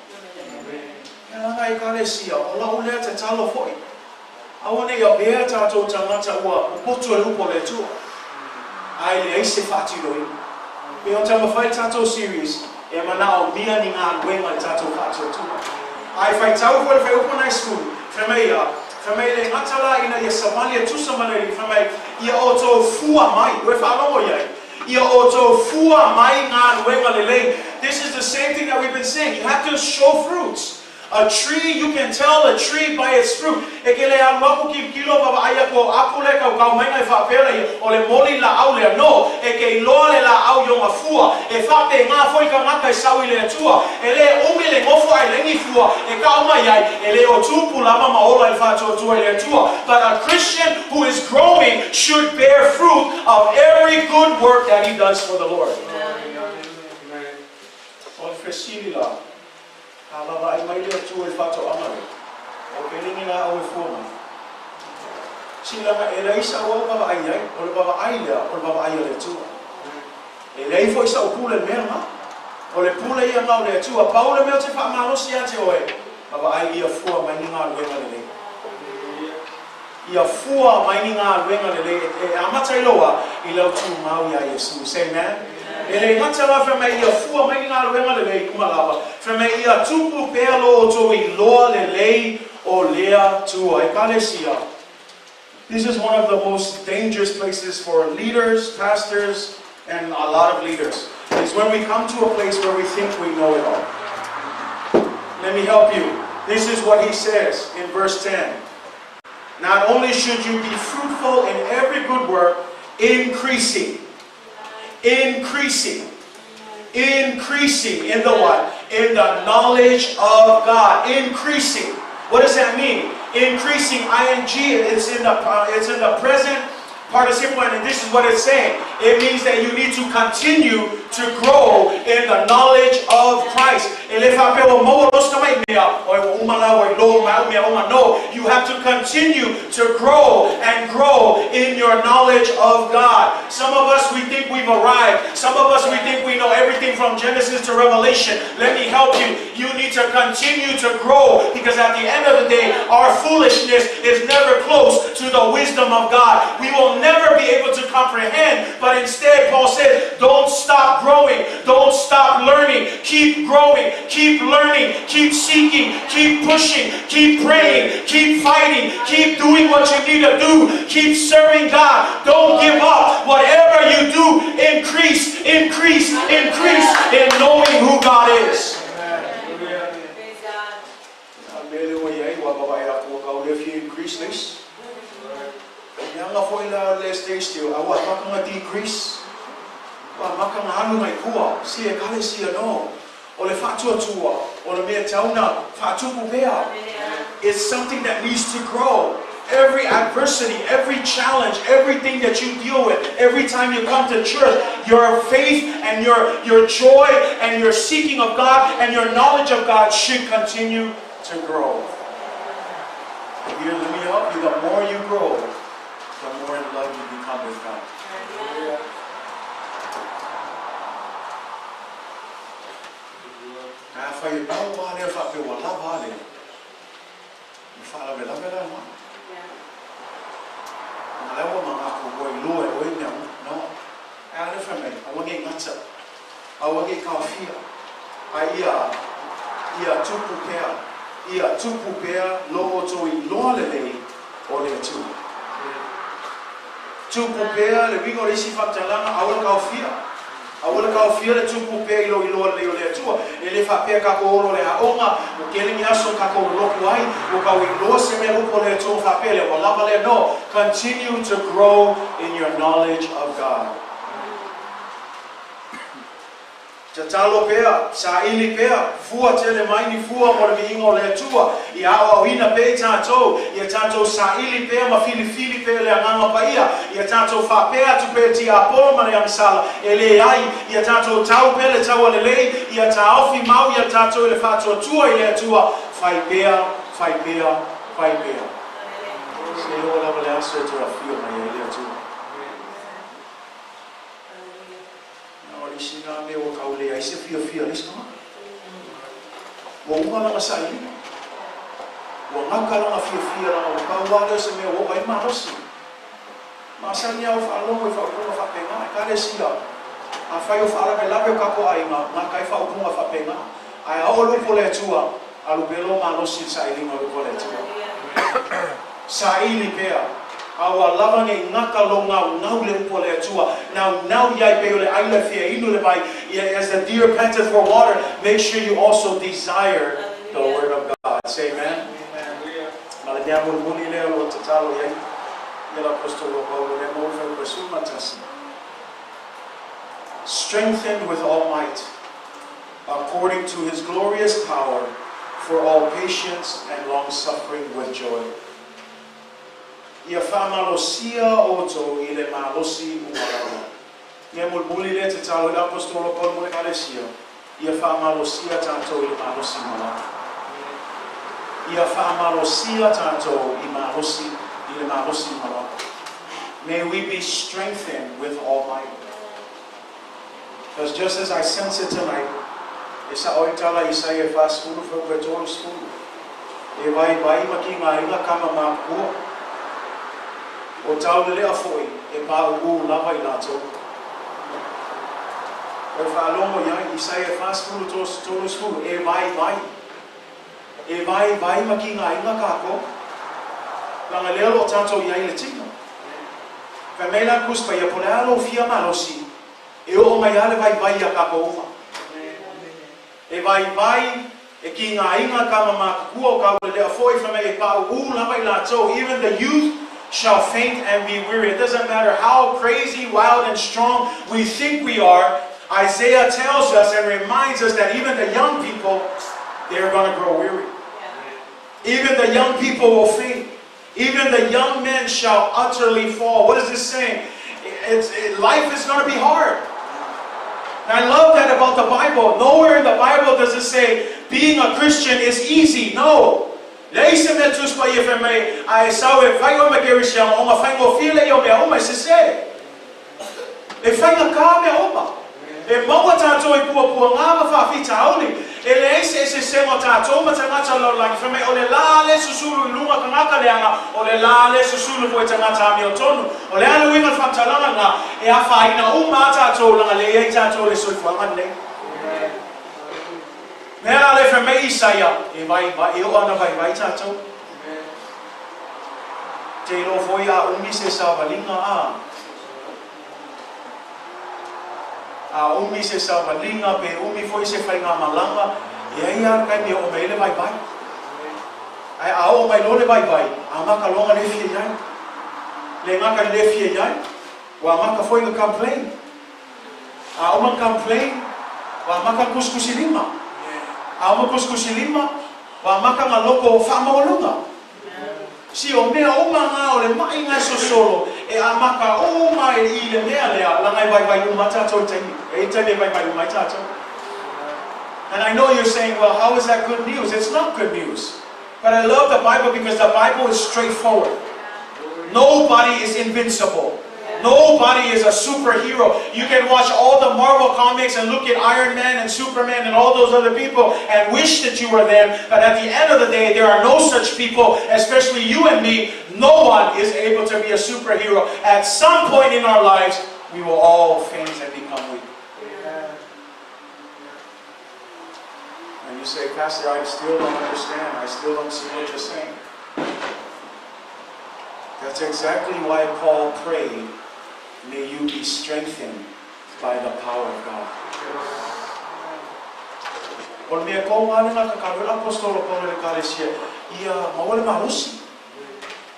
E laga Ekalesia, o lau lea tatalo foi. Aua ne i avea tatou tagata ua popoto e le upu a le Atua, ae leai se faatinoina. Pei ona taumafai le tatou series e manaomia ni galuega i le tatou faatuatua. Ae faitau foi le fuaiupu na e 10, fai mai ia, fai mai e le gata la ina ia savali e tusa ma le Alii, fai mai, ia outou fua mai, ua e faalogo i ai, Ia outou fua mai galuega lelei. This is the same thing that we've been saying. You have to show fruits. A tree, you can tell a tree by its fruit. E ke le alu aku kilokilo vaavaai aku o apule kaukau maiga e faapea laia, o le moli laau lea. No, e ke iloa le laau i ona fua. E faapena foi tagata e sau i le Atua. E le umi le nofo ae leai ni fua e kao mai ai, e le o tupulava ma ola i le faatuatua i le Atua. But a Christian who is growing should bear fruit of every good work that he does for the Lord. O le fesili la, A vaavaai mai le Atua i le faatoaga lea, o peleni laau e fua mai. Silaga e leai sau au vaavaai i ai, o le vaavaai lea, o le vaavaai a le Atua. E leai foi sau pule i le mea lena. O le pule ia lena o le Atua. Pau le mea ou te faamalosi ia te oe, vaavaai ia fua mai ni galuega lelei. Ia fua mai ni galuega lelei e amata ai lou a i lau tumau iā Iesu. Say amen. E le gata la fai mai ia fua mai ni galuega lelei uma lava, fai mai ia tupu pea lo outou iloa lelei o le Atua. Ekalesia. This is one of the most dangerous places for leaders, pastors, and a lot of leaders. Is when we come to a place where we think we know it all. Let me help you. This is what he says in verse 10. Not only should you be fruitful in every good work, increasing. Increasing. Increasing in the what? In the knowledge of God. Increasing. What does that mean? Increasing, ing, it's in the present participle, and this is what it's saying. It means that you need to continue to grow in the knowledge of Christ. E le faapea ua maua loa si tamai mea, oi ua uma la ua iloa uma au mea uma. No, you have to continue to grow and grow in your knowledge of God. Some of us, we think we've arrived. Some of us, we think we know everything from Genesis to Revelation. Let me help you. You need to continue to grow, because at the end of the day, our foolishness is never close to the wisdom of God. We will never be able to comprehend, but instead, Paul says, don't stop growing. Don't stop learning. Keep growing. Keep learning. Keep seeking. Keep pushing. Keep praying. Keep fighting. Keep doing what you need to do. Keep serving God. Don't give up. Whatever you do, increase, increase, increase in knowing who God is. Praise God. A mea lea ua i ai, ua vaavaai aku ua kau le fia increase le isi. Leaga foi la le stay still, a ua amata ona decrease, ua amata ona alu mai tua, si Ekalesia no. O le faatuatua, o le mea tau na faatupu pea. It's something that needs to grow. Every adversity, every challenge, everything that you deal with, every time you come to church, your faith and your joy and your seeking of God and your knowledge of God should continue to grow. Here, let me help you. The more you grow, the more in love you become with God. Afai e pau lava lea faapea ua lava a lea, e faalavelave la nuan. Ona lea ua manatu ua iloa e oe mea uma. No. Ae a lea fai mai, aua ne i gata, aua ne i taofia, a ia, ia tupu pea, ia tupu pea lo outou iloa lelei o le Atua. Tupu pea le uiga o le isi faamatalaga, aua le taofia. Aua le taofia le tupu pea i lou iloa lelei o le Atua. E le faapea tatou olo le aoga, ua tele ni aso tatou lotu ai, ua tau iloa se mea lupo o le Atua ona faapea lea, ua lava lea. No, continue to grow in your knowledge of God. Tatalo pea, saili pea, fua tele mai ni fua mo le viiga o le Atua, ia aoaoina pea i tatou, ia tatou saili pea ma filifili pea le Agaga Paia, ia tatou faapea atu pea tiapolo ma le agasala, e leai, ia tatou tau pea le taua lelei, ia taofi mau ia tatou i le faatuatua i le Atua, fai pea, fai pea, fai pea. Seia oo lava le aso e toe afio mai ai le Atua. Na o le isi lena mea ua tau leai se fiafia a le isi tagata. Ua uma lana sailiga. Ua gata lana fiafia leaga ua pau lava lea o se mea ua oo ai le malosi. Masani lava au faalogo i faaupuga faapena, Ekalesia, afai o faalavelave o tatou aiga, gata ai faaupuga faapena. Ae a oo le upu a le Atua, alu pea lou malosi i le sailiga o le upu a le Atua. Saili pea. A ua lava nei gata lou naunau i le upu a le Atua, naunau i ai pei o le aila e fia inu le vai, ia as the deer panteth for water, make sure you also desire the word of God. Say amen. Ma le mea mulimuli lea o lo o tatalo i ai ia le Aposetolo o Paulo lea maua le fuaiupu 11, Strengthened with all might, according to his glorious power, for all patience and long suffering with joy. Ia faamalosia outou i le malosi uma lava. Mea mulimuli lea tatalo i le Aposetolo Paulo mo le Ekalesia, ia faamalosia tatou i le malosi uma lava. Ia faamalosia tatou i malosi i le malosi uma lava. May we be strengthened with all might. Because just as I sense it tonight, e sa'o ai tala a Isaia e 40 fuaiupu e 30, E vaivai ma kigaina kama makua, o taulele'a fo'i e pā'u'ū lava i latou. Ua faalogo i ai, Isaia e 40 30, E vaivai, e vaivai ma kigaina kākou, laga lea o lo'o tatou i ai i le tino. Fai mai la Tusi Paia, po o le a lou fia malosi, E oo mai lava le vaivai iā kākou uma. E vaivai, e kigaina kama matutua o kaulele'a fo'i fai mai e pā'u'ū lava i latou, even the youth shall faint and be weary. It doesn't matter how crazy, wild and strong we think we are, Isaiah tells us and reminds us that even the young people, they are going to grow weary. Even the young people will faint. Even the young men shall utterly fall. What is this saying? Life is going to be hard. And I love that about the Bible. Nowhere in the Bible does it say being a Christian is easy. No. Leai se mea Tusi Paia fai mai, a e sau e fai oe ma kerisiano, ona faigofie lea o mea uma e sese. E faigata mea uma. E maua tātou i puapuagā ma faafitauli. E leai se eseesega o tātou ma tagata o le lalolagi, fai mai o le lā lea e susulu i luga tagata leaga, o le lā lea e susulu foi tagata amiotonu. O le a le uiga o le faamatalaga lena? E afaina uma a tātou laga lea i ai tātou i le soifuaga lenei. Mea la lea fai mai Isaia, e vaivai, e oo ana vaivai tātou. Te iloa foi a umi se savaliga a. A umi se savaliga, pe umi foi se faigamalaga, e ai a le taimi e oo mai ai le vaivai. Ae a oo mai loa le vaivai, amata loa ona le fia i ai. Le gata i le fia i ai, ua amata foi ona complain. A uma ona complain, ua amata ona kusikusilima. A uma kusikusilima, ua amata ona loko faamaualuga. Si o mea uma ngā o le ma'i ngā e sosolo, e amata uma e i le mea lea, laga e vaivai uma tātou i taimi, e i taimi e vaivai uma ai tātou. And I know you're saying, well, how is that good news? It's not good news. But I love the Bible because the Bible is straightforward. Nobody is invincible. Nobody is a superhero. You can watch all the Marvel comics and look at Iron Man and Superman and all those other people and wish that you were them. But at the end of the day, there are no such people, especially you and me. No one is able to be a superhero. At some point in our lives, we will all faint and become weak. And you say, Pastor, I still don't understand. I still don't see what you're saying. That's exactly why Paul prayed, may you be strengthened by the power of God. O le mea kou lava lena tatalo ai le Aposetolo Paulo i le Ekalesia, ia maua le malosi.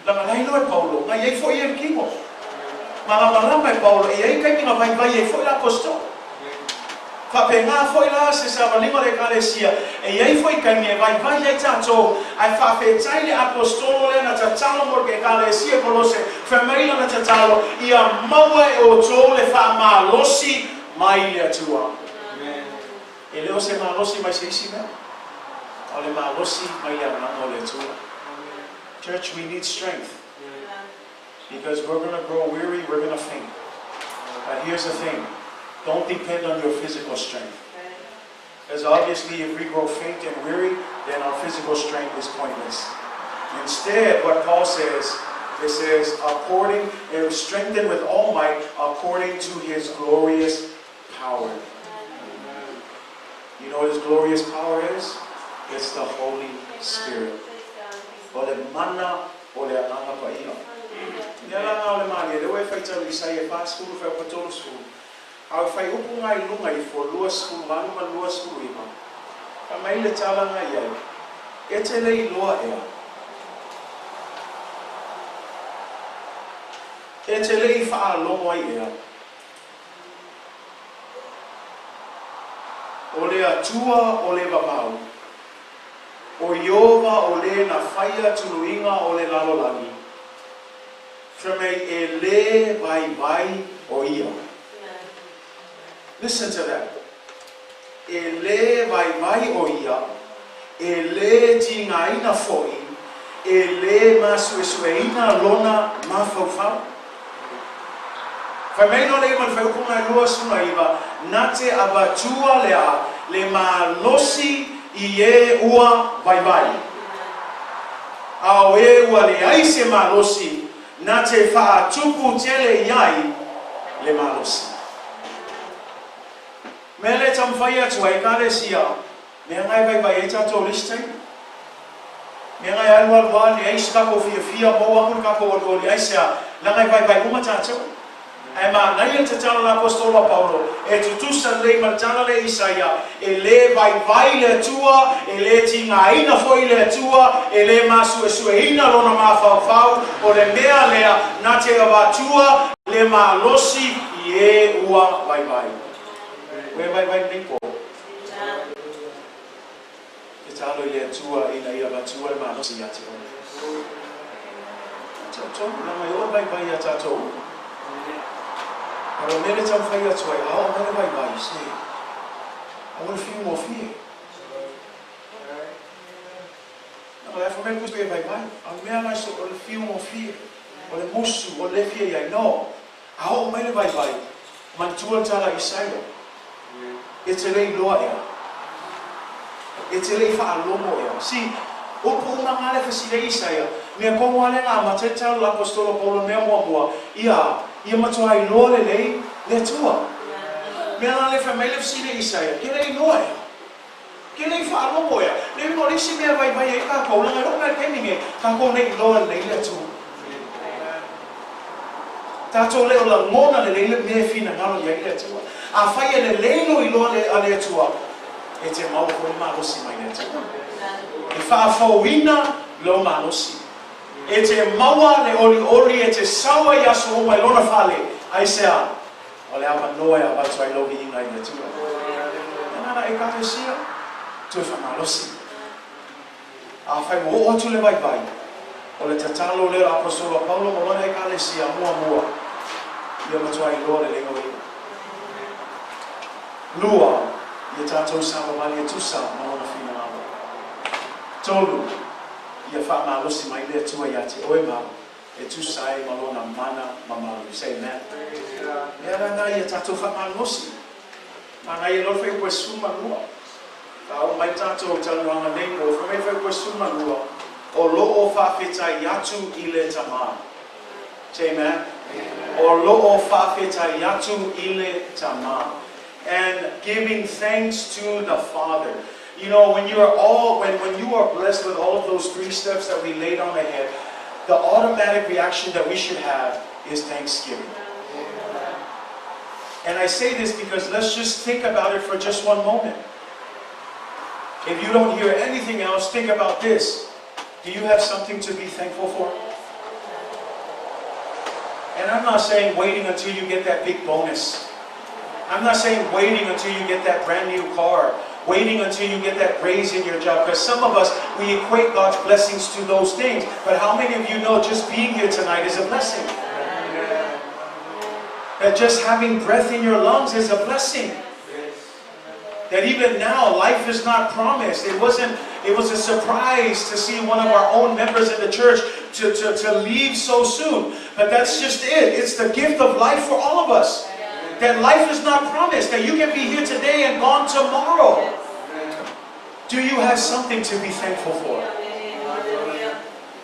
Leaga la e iloa e Paulo, na i ai foi ia i le tino. Malamalama e Paulo, e i ai taimi na vaivai ai foi le Aposetolo. Faapena foi la se savaliga o le Ekalesia, e i ai foi taimi e vaivai ai tatou, ae faafetai le Aposetolo lea na tatalo mo le Ekalesia i Kolose, fai mai lana tatalo, Ia maua e outou le faamalosi mai le Atua. E le o se malosi mai se isi mea, a o le malosi mai le Agaga o le Atua. Church, we need strength because we're going to grow weary, we're going to faint. But here's the thing, don't depend on your physical strength. Because obviously if we grow faint and weary, then our physical strength is pointless. Instead, what Paul says, it says, according, strengthened with all might, according to his glorious power. You know what his glorious power is? It's the Holy Spirit. O le mana o le Agaga Paia. Mea la na o le malie, le ua e faitau i Isaia 40 fuaiupu 30, a o le fuaiupu na i luga ifo 28 ma 29, fai mai le tala na i ai, E te le iloa ea. E te le i faalogo ai ea. O le Atua o le vavau, o Ieova o le na faia tuluiga o le lalolagi, fai mai e lē vaivai o ia. Listen to that. E lē vaivai o ia, e lē tigaina foi, e lē masuesueina lona mafaufau. Fai mai loa le ima le fuaiupu na 29, Na te avatua le a le malosi i e ua vaivai. A o e ua leai se malosi, na te faatupu tele i ai le malosi. Mea lea e taumafai atu ai Ekalesia, mea na e vaivai ai tatou i le isi taimi. Mea na e alualu lava leai se tatou fiafia, maua atu le tatou alualu aisea, leaga e vaivai uma tatou. Ae manaia le tatalo a le Aposetolo a Paulo, e tutusa lelei ma le tala lea i Isaia, E lē vaivai le Atua, e lē tigaina foi le Atua, e lē masuesueina lona mafaufau, o le mea lea na te avatua le malosi i e ua vaivai. Ua e vaivai lenei po? Tatalo i le Atua ina ia avatua le malosi ia te oe. Tatou, leaga e oo le vaivai ia tatou uma. A o le mea lea e taumafai atu ai, a oo mai le vaivai, se, aua le fiu gofie. Leaga o le a fai mai le tusi e vaivai, a o le mea la o le fiu gofie, o le musu, o le le fia i ai. No, a oo mai le vaivai, manatua le tala a Isaia, E te le iloa ea. E te le i faalogo ea. See, upu uma nga le fesili ai Isaia, mea kohu a le na amata ai le tala o le Aposetolo Paulo mea muamua, ia, ia matua iloa lelei le Atua. Mea la le fai mai le fesili a Isaia, ke le iloa ea. Ke le i faalogo ea. Le uiga o le isi mea e vaivai ai tatou, leaga e oo mai le taimi nei, tatou le iloa lelei le Atua. Tatou le o lagona lelei le mea e finagalo i ai le Atua. Afai e lelei lou iloa a le Atua, e te maua foi le malosi mai le Atua. E faafouina lou malosi. E te maua le olioli e te sau ai i aso uma i lona fale. Aisea? O le avanoa e avatu ai lou viiga i le Atua. E nana Ekalesia, toe faamalosi. Afai ua oo atu le vaivai, o le tatalo lea o le Aposetolo a Paulo ma lona Ekalesia muamua, ia matua iloa lelei o ia. Lua, ia tatou savavali e tusa ma lona finagalo. Tolu, ia faamalosi mai le Atua ia te oe ma au, e tusa ai ma lona mana mamalu. Say amen. Mea la na ia tatou faamalosi. Manaia loa le fuaiupu e 12. Faaoo mai tatou talanoaga nei po o fai mai le fuaiupu e 12, o lo o faafetai atu i le Tama. Say amen. O lo o faafetai atu i le Tama. And giving thanks to the Father. You know, when you are all when when you are blessed with all of those three steps that we laid on ahead, the automatic reaction that we should have is thanksgiving. And I say this because let's just think about it for just one moment. If you don't hear anything else, think about this. Do you have something to be thankful for? And I'm not saying waiting until you get that big bonus. I'm not saying waiting until you get that brand new car, waiting until you get that raise in your job. Because some of us, we equate God's blessings to those things. But how many of you know just being here tonight is a blessing? That just having breath in your lungs is a blessing. That even now, life is not promised. It wasn't, it was a surprise to see one of our own members in the church to, to, to leave so soon. But that's just it. It's the gift of life for all of us. That life is not promised. That you can be here today and gone tomorrow. Do you have something to be thankful for?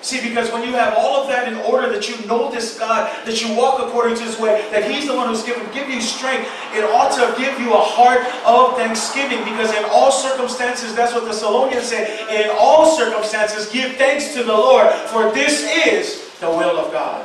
See, because when you have all of that in order, that you know this God, that you walk according to His way, that He's the one who's given, give you strength, it ought to give you a heart of thanksgiving. Because in all circumstances, that's what the Thessalonians say, in all circumstances, give thanks to the Lord, for this is the will of God.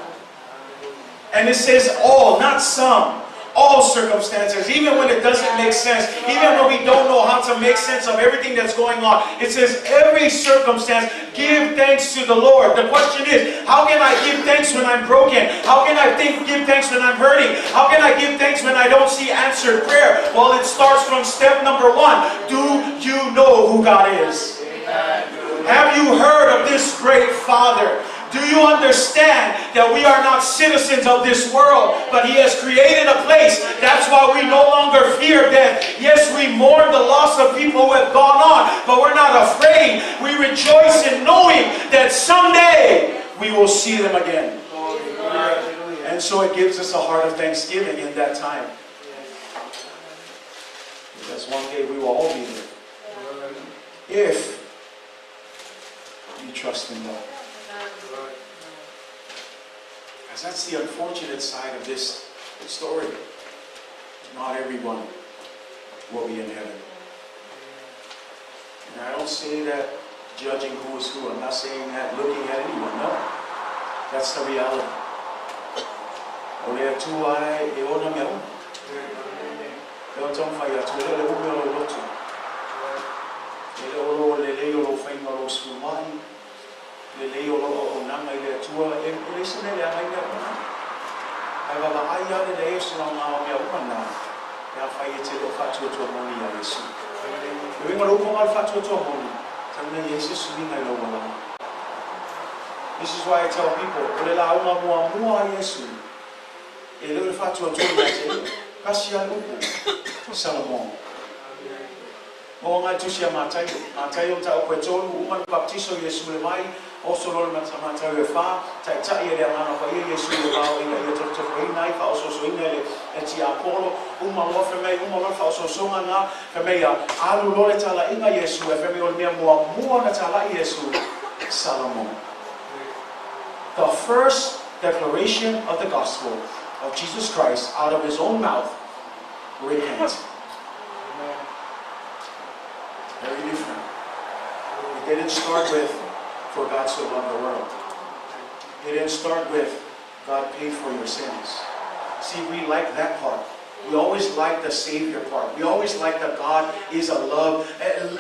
And it says all, not some. All circumstances, even when it doesn't make sense, even when we don't know how to make sense of everything that's going on. It says every circumstance, give thanks to the Lord. The question is, how can I give thanks when I'm broken? How can I give thanks when I'm hurting? How can I give thanks when I don't see answered prayer? Well, it starts from step number 1. Do you know who God is? Amen. Have you heard of this great Father? Do you understand that we are not citizens of this world, but He has created a place? That's why we no longer fear death. Yes, we mourn the loss of people who have gone on, but we're not afraid. We rejoice in knowing that someday we will see them again. And so it gives us a heart of thanksgiving in that time. Because one day we will all be there. If you trust in God. Because that's the unfortunate side of this story. Not everyone will be in heaven. And I don't say that judging who is who. I'm not saying that looking at anyone. No. That's the reality. O le atua e ona mea uma. E o taumafai atu, e le o le umi o lou loto. E le o lo lelei o lou faiga o lou sefulumai, lelei o lou auaunaga i le Atua, e leai se mea leaga i mea uma. Ae vaavaai lava le leai o se laoga o mea uma na, pe afai e te le o faatuatua moni iā Iesu. Le uiga o le upu o le faatuatua moni, tau ina i ai se suiga i lou alaga. This is why I tell people, o le lauga muamua a Iesu, e le o le faatuatua ia te ia. Kasi a le upu, Salomon. Maua ngai tusi a Mataio. Mataio mataupu e tolu, uma le baptiso Iesu le mai, oso loa le Mataio e fa, taitai e le Agaga Paia Iesu i le vao ina ia tofotofoina ai, faaosoosoina e le tiapolo, uma loa fai mai, uma loa le faaosoosoga na, fai mai ia, alu loa le talaiga Iesu, ae fai mai o le mea muamua na talai Iesu, Salomon. The first declaration of the gospel of Jesus Christ out of his own mouth, repent. Very different. It didn't start with, for God so loved the world. It didn't start with, God paid for your sins. See, we like that part. We always like the Savior part. We always like that God is a love.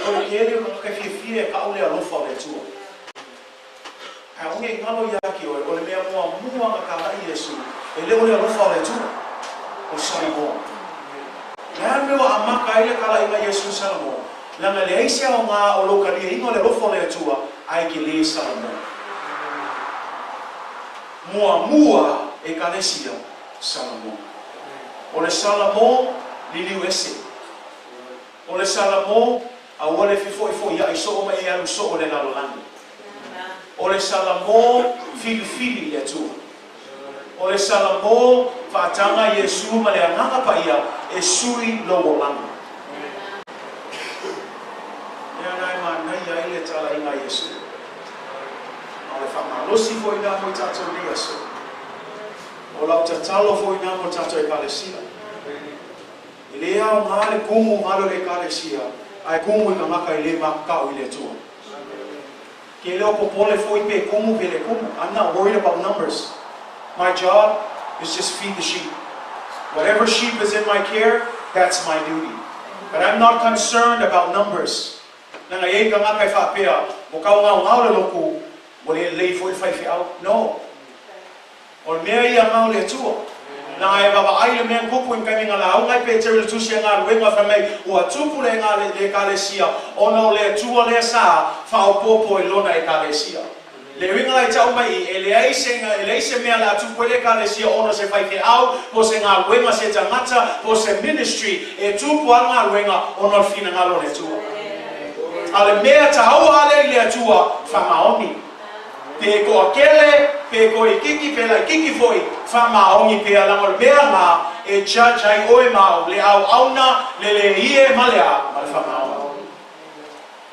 O le kele o ka fiafia e kau le alofa o le Atua. Ae onge i ngalo ia ki oe, o le mea muamua nga kalai Iesu, e le o le alofa o le Atua, o Salomon. Le a le mea ua amaka ai le kalaiga Iesu i Salomon? Leaga leai se aoga o lou kaliaina o le alofa o le Atua, ae kele Salomon. Muamua Ekalesia, Salomon. O le Salomon liliu ese. O le Salomon aua le fefoifoia'i soo ma e alu soo le lalolagi. O le Salomon filifili i le Atua. O le Salomon faataga Iesu ma le Agaga Paia e sui lou olaga. Lea na e manaia ai le talaiga a Iesu. A o le faamalosi foi lena mo i tatou nei aso. O lau tatalo foi lena mo tatou Ekalesia. E le aoga le kumu galo i le Ekalesia, ae kumu i tagata e le makakau i le Atua. Ke le o popole foi pe kumu pe le kumu. I'm not worried about numbers. My job is just feed the sheep. Whatever sheep is in my care, that's my duty. But I'm not concerned about numbers. Leaga e i ai tagata e faapea, ua kaugaogao le loku, ua le lelei foi le faifeau. No. O le mea ia ngao le Atua. Leaga e vaavaai le mea kupu i taimi nga lauga ai Peteru i le tusi a galuega fai mai, ua tupu le le Ekalesia ona o le Atua lea sa faaopoopo i lona Ekalesia. Le uiga la i tau mai i, e leai se e leai se mea le a tupu ai le Ekalesia ona se faifeau, po o se galuega se tagata, po o se ministry e tupu a le galuega ona o le finagalo o le Atua. A o le mea taua a lea i le Atua, faamaoni. Pe toakele, pe toikiki, pe laikiki foi, faamaoni pea leaga o le mea na e judge ai oe ma au, le auauna, le le ie ma le a, ma le faamaoni.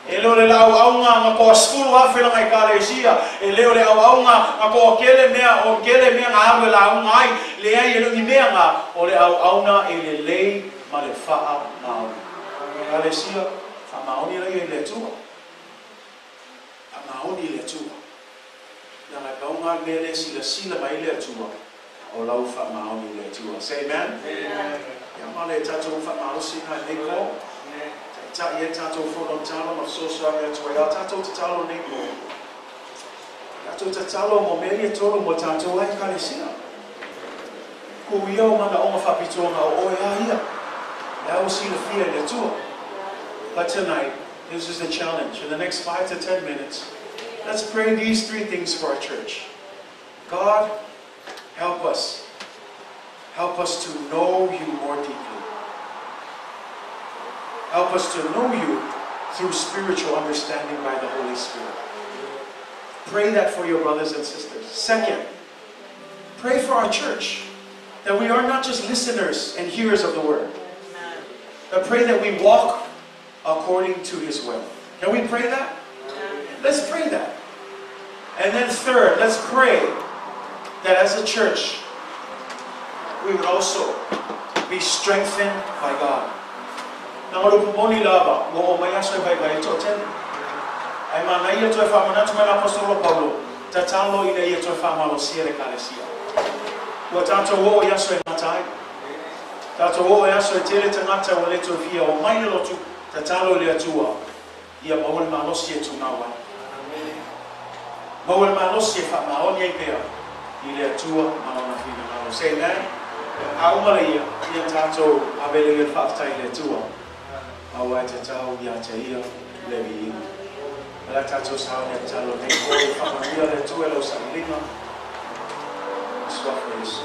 E le o le auauna na toa 10,000 lana ekalesia, e le o le auauna na toakele mea, o kele mea na alu e lauga ai, leai e le o ni mea na, o le auauna e lelei ma le faamaoni. Ekalesia, faamaoni laia i le Atua. Faamaoni i le Atua. Leaga e pau lena le mea lea e silasila mai ai le Atua, O lau faamaoni i le Atua. Say amen. Amen. Ia ma le tatou faamalosi na i lenei po. Taitai e tatou fono tatalo ma fesoasoani atu ai. A tatou tatalo nei po. Tatou tatalo mo mea ia e tolu mo tatou ai ekalesia. Ku ia o manaoga faapitoa na o oe a ia. Lea ua silafia e le Atua. But tonight, this is the challenge. In the next 5 to 10 minutes, let's pray these three things for our church. God, help us. Help us to know you more deeply. Help us to know you through spiritual understanding by the Holy Spirit. Pray that for your brothers and sisters. Second, pray for our church, that we are not just listeners and hearers of the word, but pray that we walk according to his will. Can we pray that? Let's pray that. And then third, let's pray that as a church, we would also be strengthened by God. Na o le upu moni lava, ua oo mai aso e vaivai ai toatele. Ae manaia toe faamanatu mai le aposetolo Paulo, tatalo ina ia toe faamalosia le ekalesia. Ua tatou oo i aso e gata ai. Tatou oo i aso e tele tagata ua le toe fia omai i le lotu, tatalo i le Atua, ia maua le malosi e tumau ai. Maua le malosi e faamaoni ai pea i le Atua ma lona finagalo. Say amen. A uma lea, ia tatou ave le faafetai i le Atua. Aua e tatau ia te ia le viiga. O le a tatou sauni e tatalo nei po e faamanuia le Atua i lau sailiga. Suafa Iesu.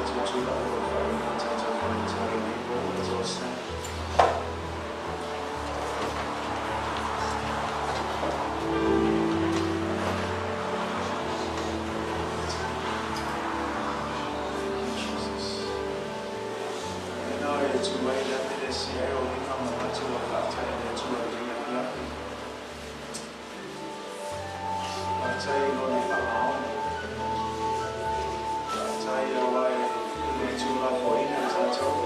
Tatou tulai o faaauauina a tatou faafetai i lenei po. Let's all stand. Thank you, Jesus. Tēnā e tū ai le apelesi ai o lima manatu o faafetai i le Atua i lenei afiafi. Faafetai i lona faamaoni. Faafetai aua e le tuulafoaiina i tatou.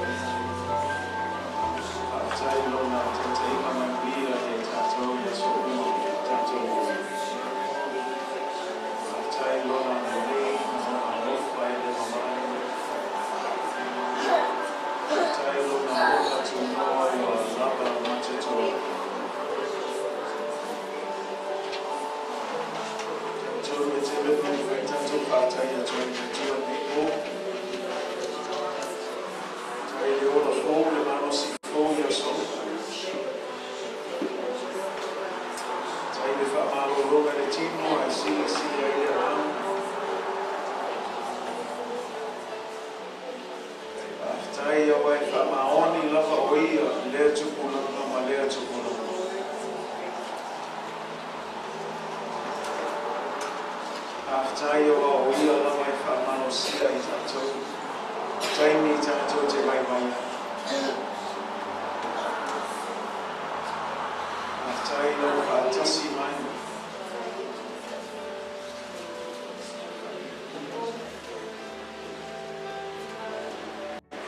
Faafetai i lona taitaiga manuia ia i tatou i aso uma o tatou ola. Faafetai i lona agalelei ma lona alofa e le vavae. Faafetai i lona alofa tunoa ua lava le matoatoa. Tatou e tele mea e fai tatou faafetai atu ai i le Atua i lenei po. Faafetai i le ola fou, le malosi fou i aso uma. Faafetai i le faamalologa i le tino ae silisili ai le agaga. Faafetai aua e faamaoni lava o ia i lea tupulaga ma lea tupulaga. Faafetai aua o ia lava e faamalosia i tatou taimi i tatou te vaivai ai. Faafetai i lau faatasi mai.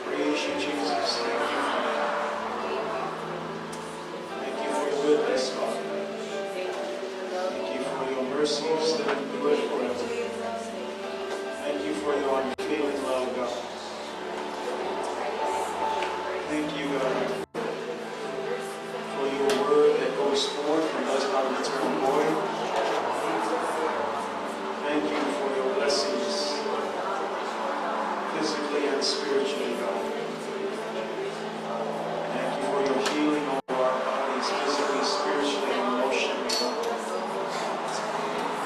Praise you, Jesus. Thank you, Father. Thank you for your goodness, Father. Thank you for your mercies that endure forever. Thank you for your unfailing love, God. Thank you, God, for your word that goes forth and does not return void. Thank you for your blessings, physically and spiritually, God. Thank you for your healing over our bodies, physically, spiritually, and emotionally, God.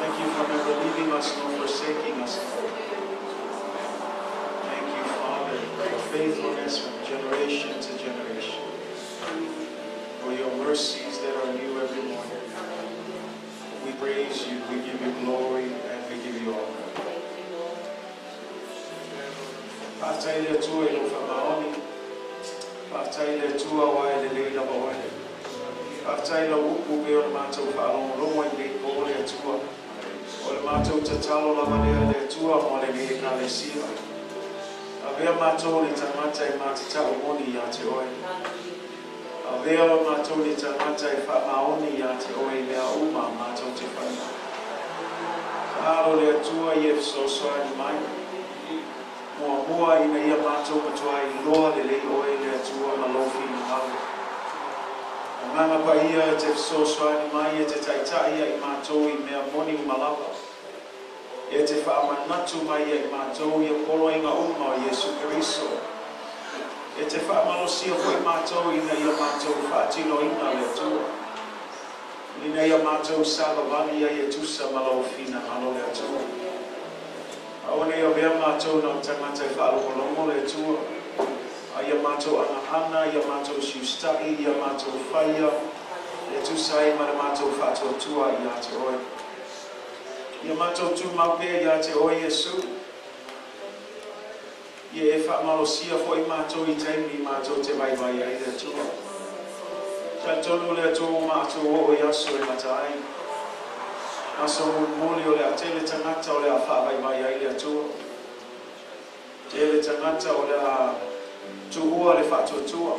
Thank you for never leaving us nor forsaking us, God. Thank you, Father, for your faithfulness from generation to generation, for your mercies that are new every morning. We praise you, we give you glory, and we give you honor. Faafetai i le Atua i lou faamaoni. Faafetai i le Atua aua e lelei lava oe. Faafetai i lau upu pei ona matou faalogologo i lenei po le Atua. O le matou tatalo lava lea le Atua mo lenei ekalesia. Avea matou ni tagata e matatau moni ia te oe. Avea matou ni tagata e faamaoni ia te oe i mea uma matou te faia. Tatalo le Atua ia e fesoasoani mai. Muamua ina ia matou matuai iloa lelei oe le Atua ma lou finagalo. Agaga Paia e te fesoasoani mai e te taitai ia i matou i mea moni uma lava. E te faamanatu mai ia i matou ia poloaiga uma o Iesu Keriso. E te faamalosia foi matou ina ia matou faatinoina le Atua. Ina ia matou savavali ai e tusa ma lau finagalo le Atua. Aua ne i avea matou na o tagata e faalogologo le Atua. A ia matou agahana, ia matou siusitai, ia matou faia, e tusa ai ma le matou faatuatua ia te oe. Ia matou tumau pea ia te oe Iesu. Ia e faamalosia foi matou i taimi matou te vaivai ai le Atua. Talitonu le Atua ua matou oo i aso e gata ai. Aso mulimuli o le a tele tagata o le a faavaivai ai le Atua. Tele tagata o le a tuua le faatuatua.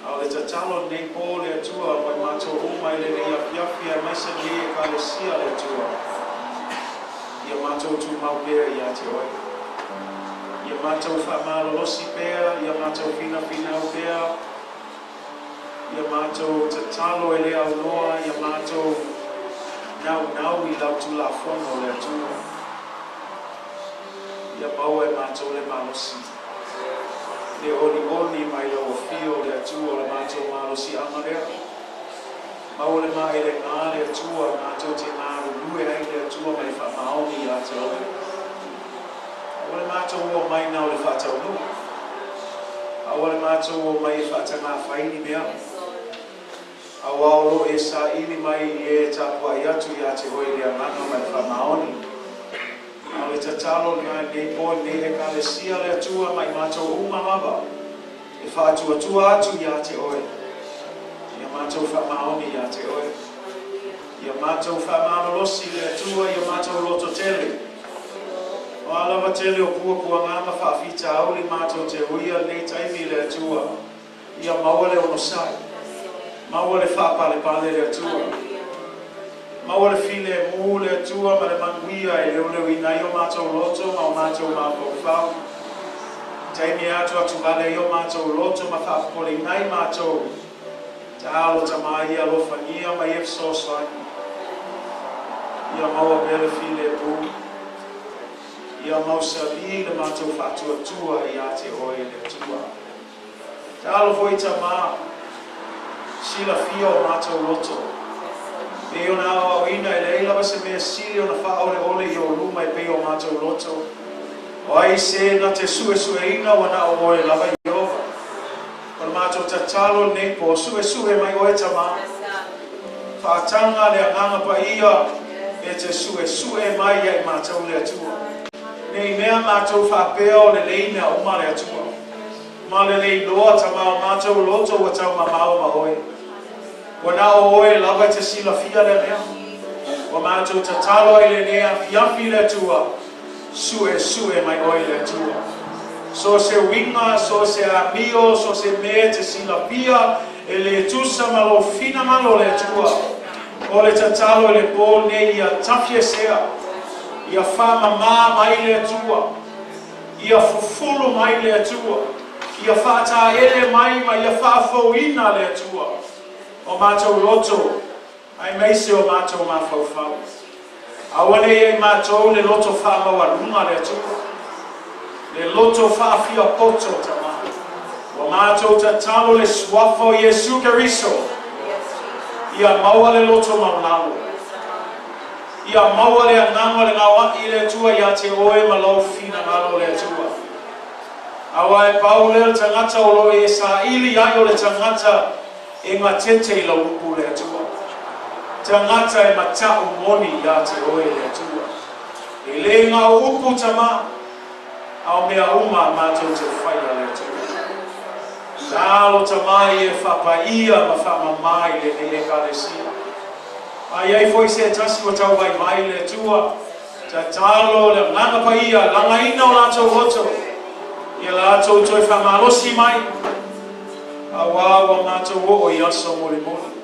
A o le tatalo lenei po le Atua mo i matou uma i lenei afiafi aemaise lenei ekalesia le Atua. Ia matou tumau pea ia te oe. Ia matou faamalolosi pea, ia matou finafinau pea, ia matou tatalo e le aunoa, ia matou naunau i lau tulafono le Atua. Ia maua e matou le malosi. Le olioli mai lau afio le Atua o le matou malosiaga lea. Maua le maelega le Atua matou te galulue ai le Atua ma le faamaoni ia te oe. matou omai na o le faataunuu, aua le matou omai e faatagafai ni mea, auā o lo o e saili mai i e tapuai atu iā te oe i le agaga ma le faamaoni. A o le tatalo lena i lenei po i lenei Ekalesia, le Atua ma i matou uma lava e faatuatua atu iā te oe, ia matou faamaoni iā te oe, ia matou faamalolosi le Atua, ia matou lototele. O a lava tele o puapuaga ma faafitauli matou te uia i lenei taimi le Atua, ia maua le onosai, maua le faapalepale le Atua, maua le filemu le Atua ma le manuia e leoleoina ai o matou loto ma o matou mafaufau. Taimi e atuatuvale ai o matou loto ma faapopoleina ai matou, taalo Tama ia alofagia ma ia fesoasoani, ia maua pea le filemu, ia mausali le matou faatuatua iā te oe le Atua. Taalo foi Tama, silafia o matou loto, pei ona aoaoina e leai lava se mea sili ona faaoleole i ou luma e pei o matou loto. O ai se na te suesueina ua na o oe lava Ieova. O le matou tatalo i lenei po, suesue mai oe Tama, faataga le Agaga Paia e te suesue mai ia i matou le Atua. Ne i mea matou faapea o lelei mea uma le Atua, ma le le iloa Tama o matou loto ua taumamao ma oe. Ua na o oe lava e te silafia lea mea. Ua matou tatalo ai lenei afiafi le Atua, suesue mai oe le Atua. So se uiga, so se amio, so se mea e te silafia e le tusa ma lou finagalo le Atua. O le tatalo i le po lenei ia tafiesea, ia faamamā mai le Atua, ia fufulu mai le Atua, ia faataele mai ma ia faafouina le Atua o matou loto aemaise o matou mafaufau. Aua ne i ia i matou le loto faamaualuga le Atua, le loto faafiapoto Tama. Ua matou tatalo le suafa o Iesu Keriso, ia maua le loto maulalo, ia maua le agaga o le gaoaʻi le Atua iā te oe ma lou finagalo le Atua. Auā e pau lea o le tagata o lo o e saili ai o le tagata e gatete i lau upu le Atua, tagata e mata'u moni iā te oe le Atua. E le na o upu Tama, a o mea uma a matou te faia le Atua. Taalo Tama ia e faapaia ma faamamā i lenei Ekalesia. A i ai foi se tasi ua tauvaivai le Atua, tatalo le Agaga Paia, lagaina o latou loto, ia latou toe faamalosi mai, auā ua matou oo i aso molimoli.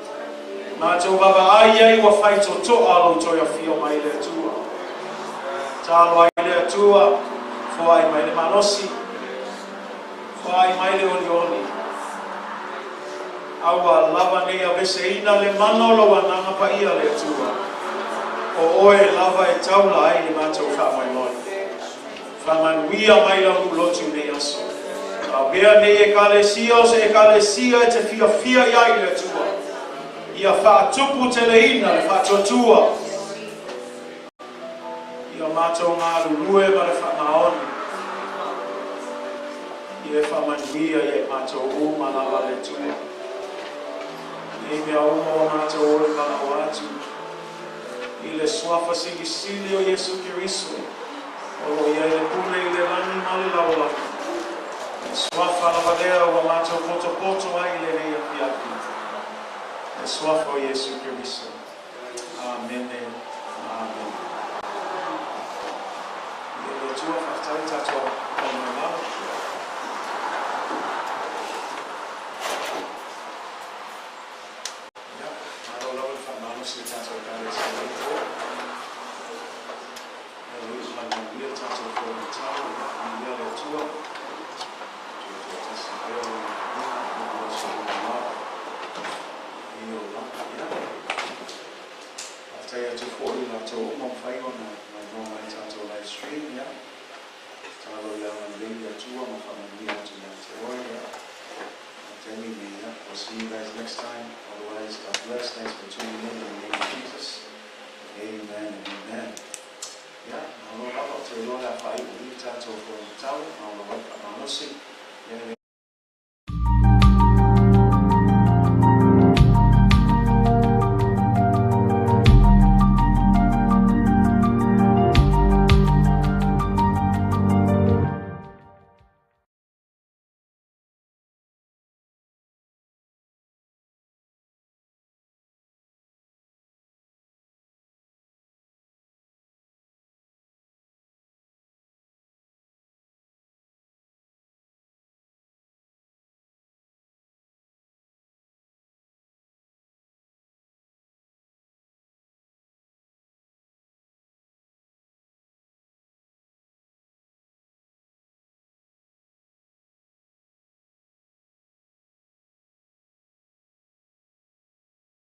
Matou vaavaai ai ua faitotoa lou toe afio mai le Atua. Taalo ai le Atua, foai mai le malosi, foai mai le olioli, aua lava ne i aveseina le mana o lou Agaga Paia le Atua, o oe lava e taula ai le matou faamoemoe. Faamanuia mai lau nuu lotu i nei aso. Avea nei Ekalesia o se Ekalesia e te fiafia i ai le Atua, ia faatuputeleina le faatuatua ia matou galulue ma le faamaoni, ia e faamanuia ia i matou uma lava le Atua. Nei mea uma ua matou o e valaau atu i le suafa silisili o Iesu Keriso, o lo o i ai le pule i le lagi ma le lalolagi. Le suafa lava lea ua matou potopoto ai i lenei afiafi, le suafa o Iesu Keriso. Amene ma amene. Ia le Atua, faafetai tatou talanoa. Ia, malo lava le faamalosi i le tatou Ekalesia i lenei po. Ia ua iu ma le manuia le tatou fonotaga, ia, viia le Atua. Tutoatasi pea Lona viiga i aso uma lava. Ia lava, ia. Faafetai atu foi i latou uma ua mafai ona maimoa mai i le tatou live stream, ia. Tatalo ia agalelei le Atua ma faamanuia atu ia te oe, ia. Taimi nei, ia. We'll see you guys next time. Otherwise, God bless. Thanks for tuning in in the name of Jesus. Amen and amen. Ia, malo lava. te iloa o le a faaiu i i le tatou fonotaga, ma o lau ai le faamalosi. Ia